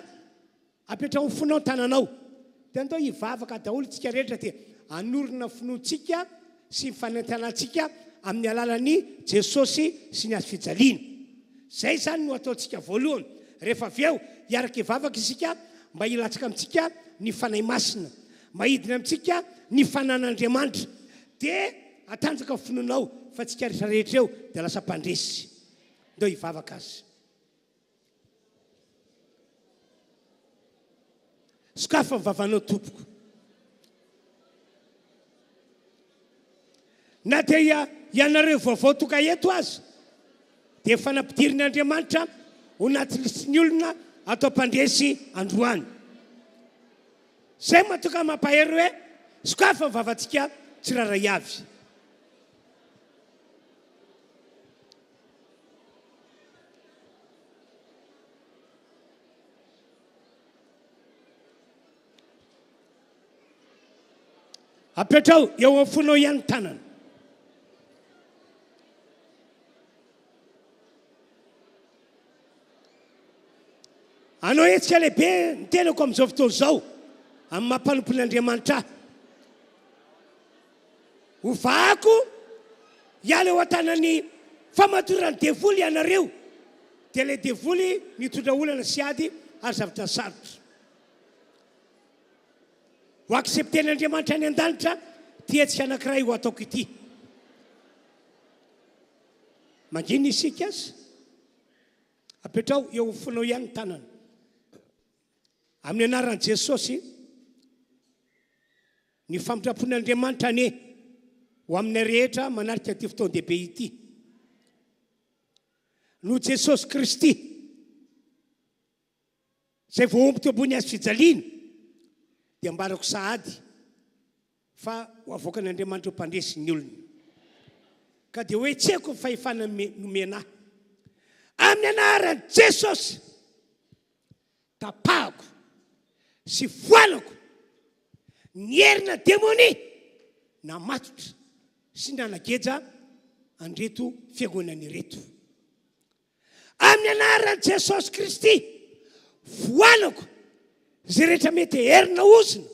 Apetraho ny fonao ny tananao. Dia andao hivavaka daholo tsika rehetra dia hanorina finoantsika sy ny fanentanantsika amin'ny alalan'i Jesosy sy ny hazo fijaliana. Zay izany no ataontsika voalohany. Rehefa avy eo hiaraka hivavaka isika mba hilatsaka amintsika ny Fanahy Masina. Mba hidina amintsika ny fanan'Andriamanitra. Dia hatanjaka ny finoanao fa tsika rehetra rehetra eo dia lasa mpandresy. Ndao hivavaka azy. Sokafa ny vavanao tompoko. Na dia ianareo vaovao tonga eto aza dia efa nampidirin'Andriamanitra ho anaty lisitry ny olona atao mpandresy androany. Izay mahatonga mampahery hoe sokafa ny vavantsika tsirairay avy. Apetraho eo amin'ny fonao ihany ny tanana. Hanao hetsika lehibe ny tenako amin'izao fotoana izao amin'ny maha mpanompon'Andriamanitra ahy. Hovahako hiala eo an-tanan'ny famatoran'ny devoly ianareo, dia ilay devoly nitondra olana sy ady ary zavatra sarotra. Ho accepter-n'Andriamanitra any an-danitra ity hetsika anankiray ho ataoko ity. Mangina isika aza. Apetraho eo amin'ny fonao ihany ny tanana. Amin'ny anaran'i Jesosy, ny famindram-pon'Andriamanitra anie ho aminay rehetra manatrika ity fotoan-dehibe ity. Noho Jesosy Kristy, izay voahombo teo ambony hazo fijaliana, dia ambarako sahady fa ho avoakan'Andriamanitra ho mpandresy ny olony. Ka dia hohetsehiko ny fahefana nomena ahy. Amin'ny anaran'i Jesosy, tapahako sy foanako ny herina demonia namatotra sy nanageja an'ireto fiangonana ireto. Amin'ny anaran'i Jesosy Kristy, foanako izay rehetra mety herina ozona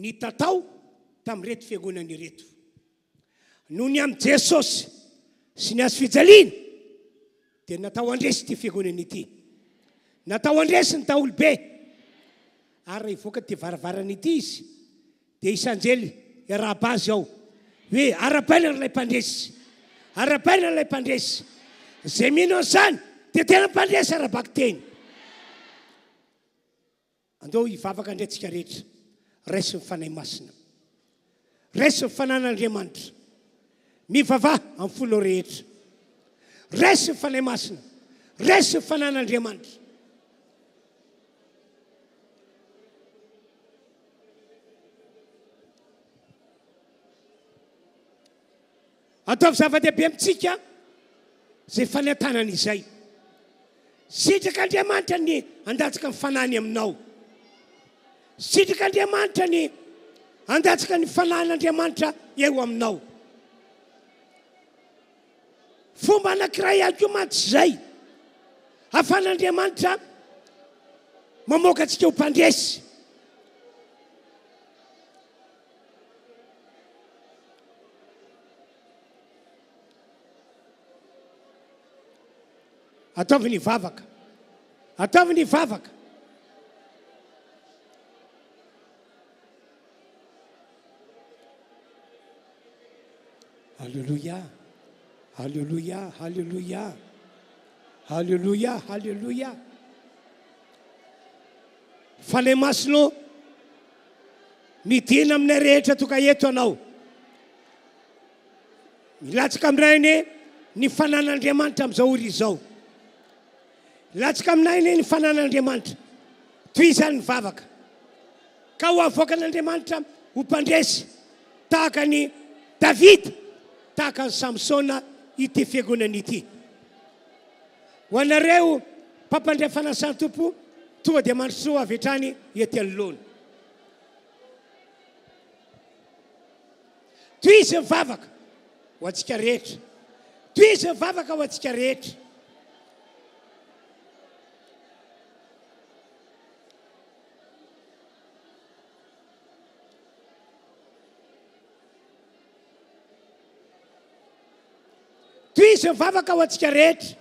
nitatao tamin'ireto fiangonana ireto. Noho ny amin'i Jesosy sy ny hazo fijaliana. Dia natao handresy ity fiangonana ity. Natao handresy ny daholobe. Ary raha hivoaka ity varavarana ity izy, dia hisy anjely hiarahaba azy ao, hoe, Arahabaina ry ilay mpandresy! Arahabaina ilay mpandresy! Izay mino an'izany dia tena mpandresy ara-bakiteny. Andao hivavaka indray tsika rehetra. Raiso ny Fanahy Masina. Raiso ny Fanan'Andriamanitra. Mivavaha amin'ny fonao rehetra. Raiso ny Fanahy Masina. Raiso ny Fanan'Andriamanitra. Ataovy zava-dehibe amintsika izay fanentanana izay. Sitrak'Andriamanitra ny handatsaka ny fanahiny aminao. Sitrak'Andriamanitra ny handatsaka ny fanahin'Andriamanitra eo aminao. Fomba anankiray ihany koa mantsy izay ahafahan'Andriamanitra mamoaka antsika ho mpandresy. Ataovy ny vavaka. Ataovy ny vavaka. Alléluia. Alléluia. Alléluia. Alléluia. Alléluia. Fanahy Masina ô, midina aminay rehetra tonga eto Ianao. Milatsaka aminay anie ny fanan'Andriamanitra amin'izao ora izao. Milatsaka aminay anie ny fanan'Andriamanitra. Tohizany ny vavaka. Ka ho avoakan'Andriamanitra ho mpandresy tahaka an'i Davida, tahaka an'i Samsona ity fiangonana ity. Ho anareo mpampandray fanasan'ny Tompo, tonga dia mandrosoa avy hatrany ety anoloana. Tohizo ny vavaka ho antsika rehetra. Tohizo ny vavaka ho antsika rehetra. Tohizo ny vavaka ho antsika rehetra.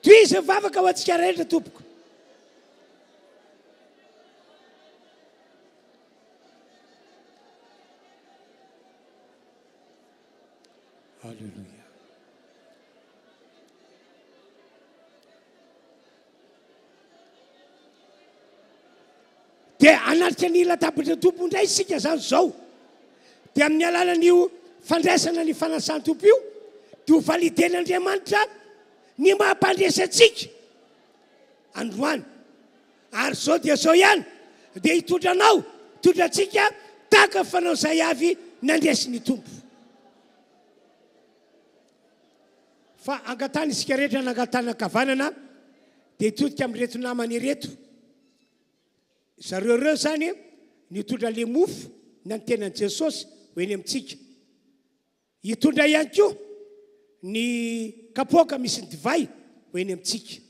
Tohizo ny vavaka ho antsika rehetra tompoko. Alléluia. Dia hanatrika ny latabatry ny Tompo indray isika izany izao. Dia amin'ny alalan'io fandraisana ny fanasan'ny Tompo io, dia ho validen'Andriamanitra ny maha mpandresy antsika androany. Ary izao dia izao ihany, dia hitondra anao, hitondra antsika tahaka ny fanao izay avy nandresy ny Tompo. Fa angatahana isika rehetra nangatahana ankavanana dia hitodika amin'ireto namana ireto. Zareo ireo izany nitondra le mofo na ny tenan'i Jesosy ho eny amintsika. Hitondra ihany koa ny kapoaka misy ny divay ho eny amintsika.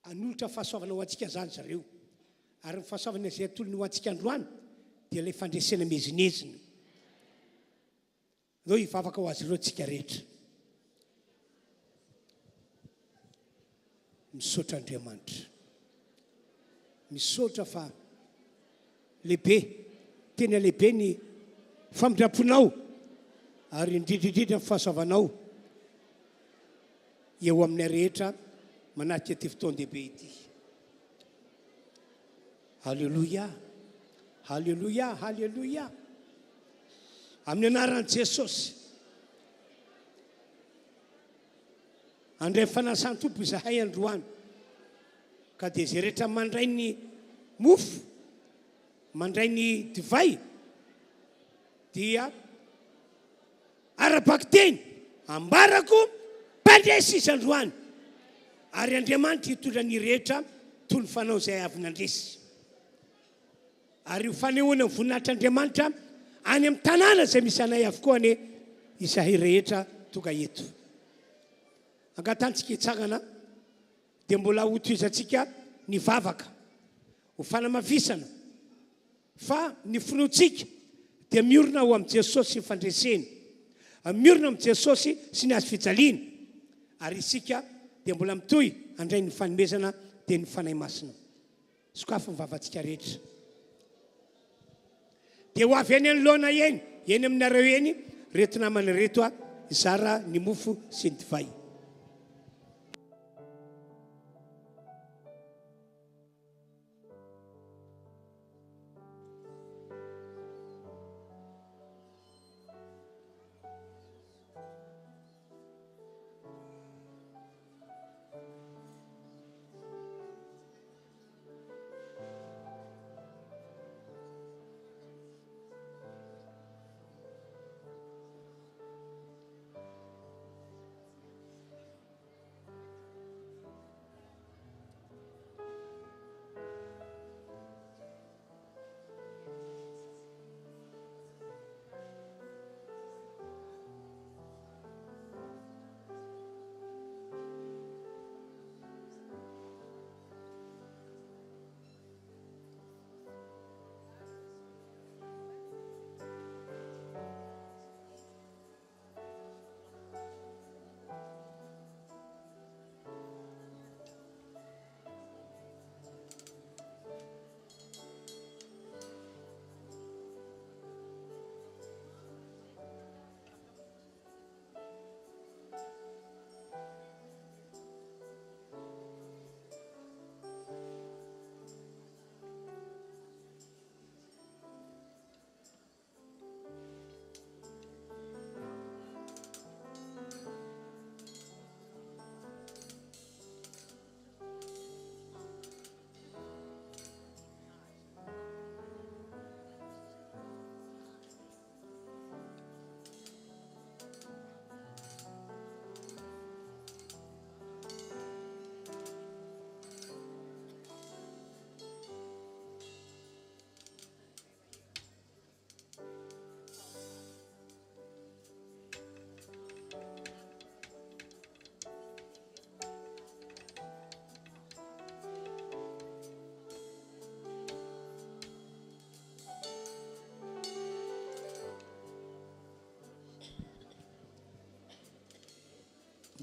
Hanolotra fahasoavana ho antsika izany zareo. Ary ny fahasoavana izay atolony ho antsika androany dia ilay fandresena miezinezina. Ndao hivavaka ho azy ireo tsika rehetra. Misaotra Andriamanitra. Misaotra fa lehibe, tena lehibe ny famindram-ponao ary indrindra indrindra ny fahasoavanao eo aminay rehetra manatrika ity fotoan-dehibe ity. Alléluia. Alléluia, Alléluia. Amin'ny anaran'i Jesosy. Handray fanasan'ny Tompo izahay androany. Ka dia izay rehetra mandray ny mofo, mandray ny divay, dia ara-bakiteny ambarako mpandresy izy androany. Ary Andriamanitra hitondra ny rehetra toy ny fanao izay avy nandresy. Ary ho fanehoana ny voninahitr'Andriamanitra any amin'ny tanàna izay misy anay avokoa anie izahay rehetra tonga eto. Angatantsika hitsangana dia mbola hotohizantsika ny vavaka ho fanamafisana fa ny finoantsika. dia miorina ao amin'i Jesosy sy ny fandreseny. Miorina amin'i Jesosy sy ny hazo fijaliany. Ary isika dia mbola mitohy handray ny fanomezana dia ny Fanahy Masina. Sokafy ny vavantsika rehetra. Dia ho avy eny anoloana eny, eny aminareo eny, ireto namana ireto hizara ny mofo sy ny divay.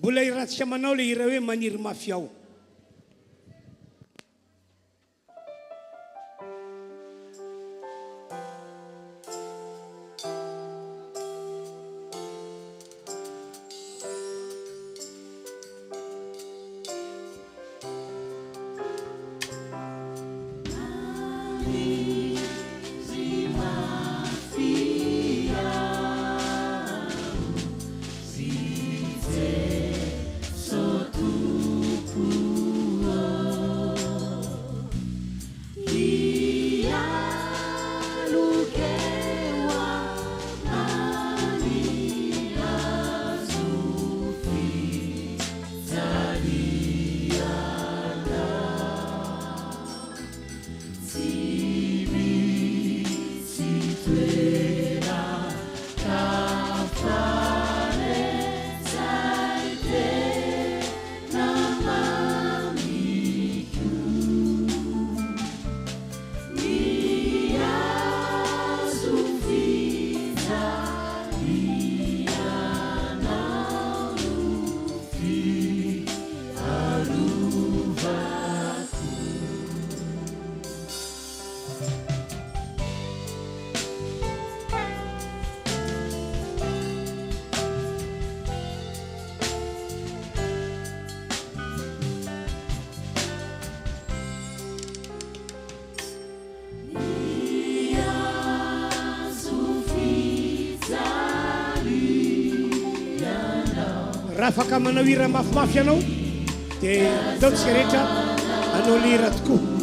Mbola iratsika manao le hira hoe maniry mafy ao. Raha afaka manao hira mafimafy ianao dia andao tsika rehetra hanao le hira tokoa.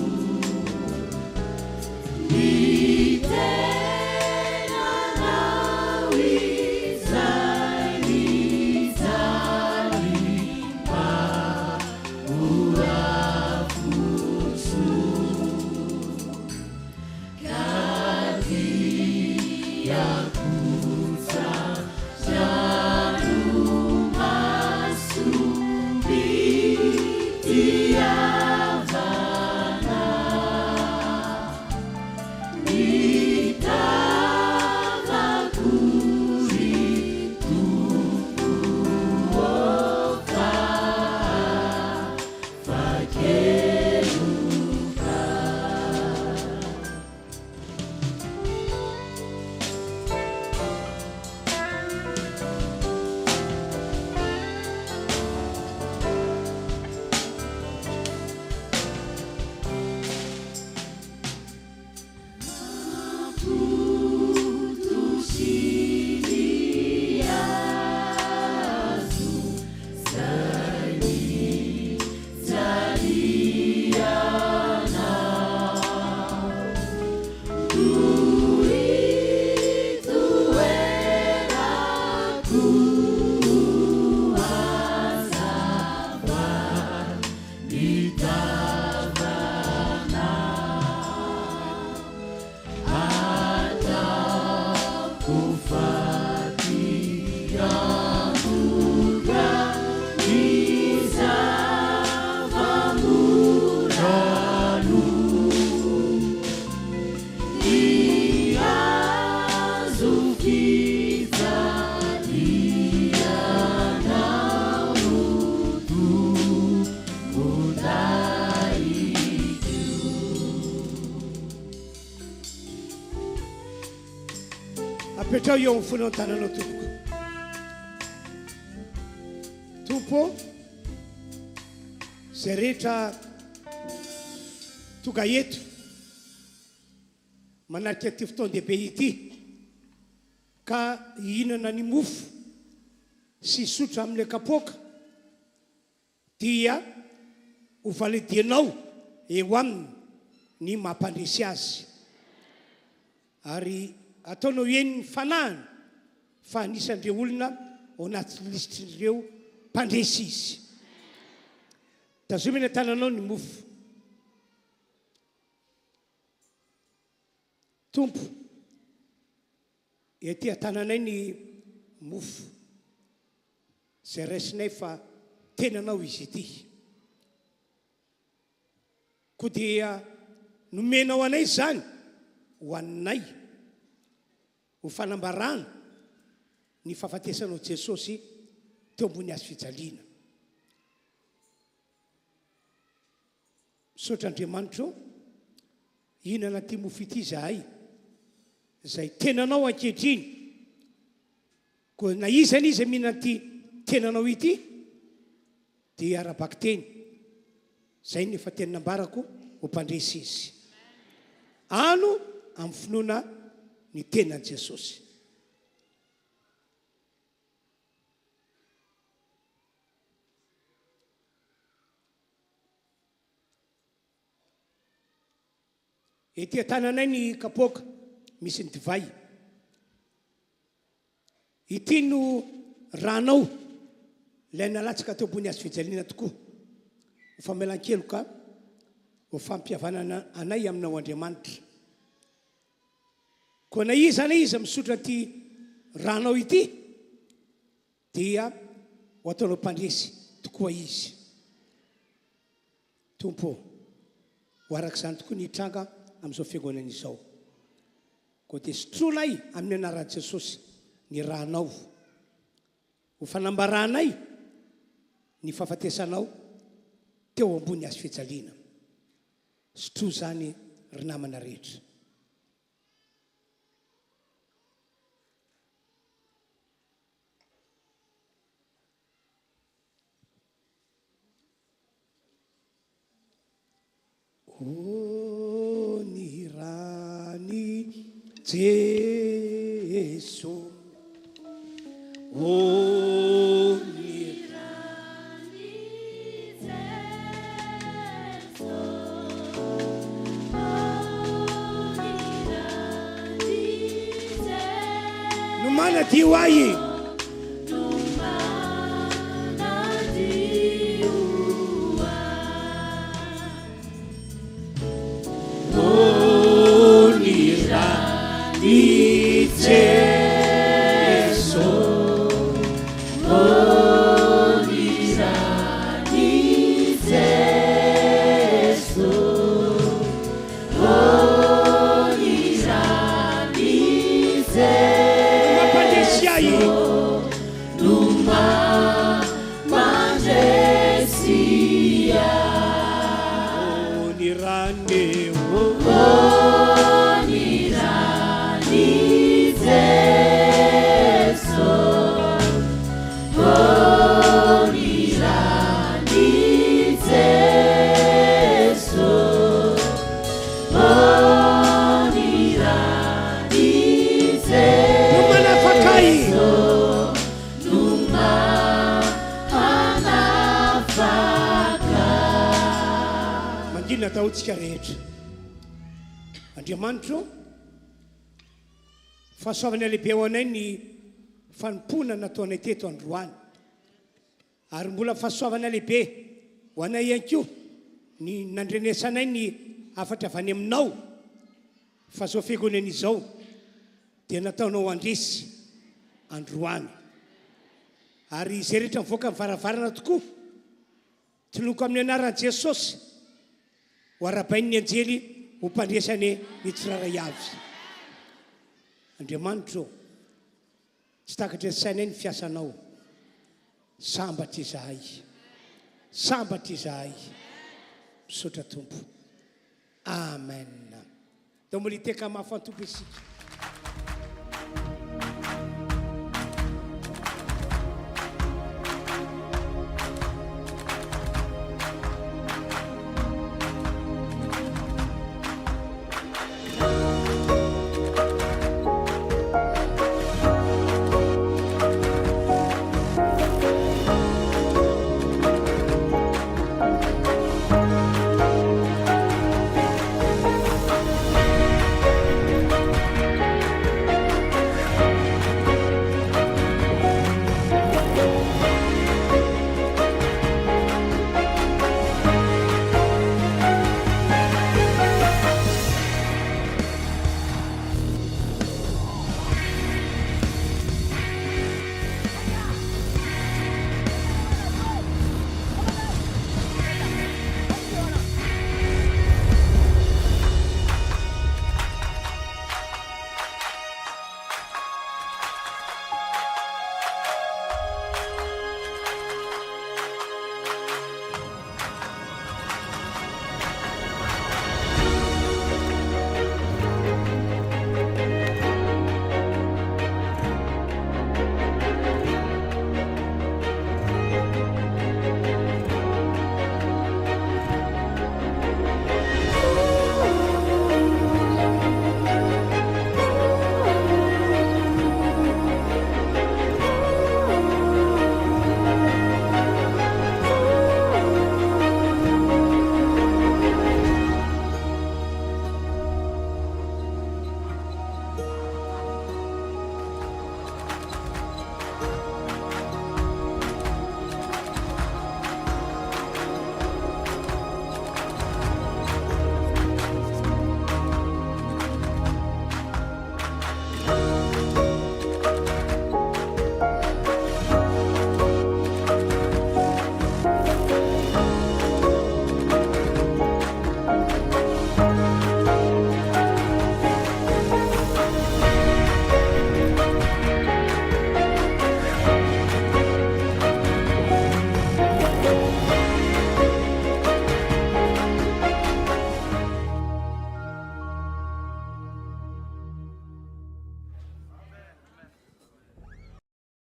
Apetraho eo amin'ny fonao ny tananao tompoko. Tompo ô, izay rehetra tonga eto manatrika ity fotoan-dehibe ity ka hihinana ny mofo sy hisotro amin'ilay kapoaka dia ho validianao eo aminy ny mampandresy azy, ary ataonao henon'ny fanahiny fa anisan'ireo olona ao anaty lisitr'ireo mpandresy izy. Tazomy eny an-tananao ny mofo. Tompo, ety an-tananay ny mofo. Izay raisinay fa tenanao izy ity. Koa dia nomenao anay izany ho anay, ho fanambarana ny fahafatesanao Jesosy teo ambony hazo fijaliana. Misaotra Andriamanitra ô, hihinana ity mofo ity izahay, izay tenanao ankehitriny. Koa na iza na iza mihinana ity tenanao ity, dia ara-bakiteny. Izay no efa teny nambarako ho mpandresy izy. Ano amin'ny finoana ny tenan'i Jesosy. Ety an-tananay ny kapoaka misy ny divay. Ity no ranao ilay nalatsaka teo ambony hazo fijaliana tokoa ho famelan-keloka, ho fampihavanana anay aminao Andriamanitra. Koa na iza na iza misotra ity ranao ity dia ho ataonao mpandresy tokoa izy. Tompo ô, ho araka izany tokoa ny hitranga amin'izao fiangonana izao. Koa dia sotroinay amin'ny anaran'i Jesosy ny ranao ho fanambaranay ny fahafatesanao teo ambony hazo fijaliana. Sotroy izany ry namana rehetra. Oh ny ran'i Jeso Oh ny ran'i Jeso Oh ny ran'i Jeso No manadio ahy. No manadio ahy. Oh ny ran'i Jeso. Oh ny ran'i Jeso. Oh ny ran'i No mampandresy ahy. Jeso. No mampandresy ahy. Oh ny ran'i oh. Oh ny ran'i Jeso. Oh ny ran'i Jeso. Oh ny ran'i No manafaka ahy. Jeso. No mahanafaka. Mangina daholo tsika rehetra. Andriamanitro ô, fahasoavana lehibe ho anay ny fanompoana nataonay teto androany. Ary mbola fahasoavana lehibe ho anay ihany koa ny nandrenesanay ny hafatra avy any aminao fa izao fiangonana izao dia nataonao handresy androany. Ary izay rehetra mivoaka ny varavarana tokoa, tononiko amin'ny anaran'i Jesosy ho arabain'ny anjely ho mpandresy anie ny tsirairay avy. Andriamanitro ô, Tsy takatry ny sainay ny fiasanao. Sambatra izahay. Sambatra izahay. Misaotra Tompo. Amen. Dao mbola hiteka mafy an'i Tompo isika.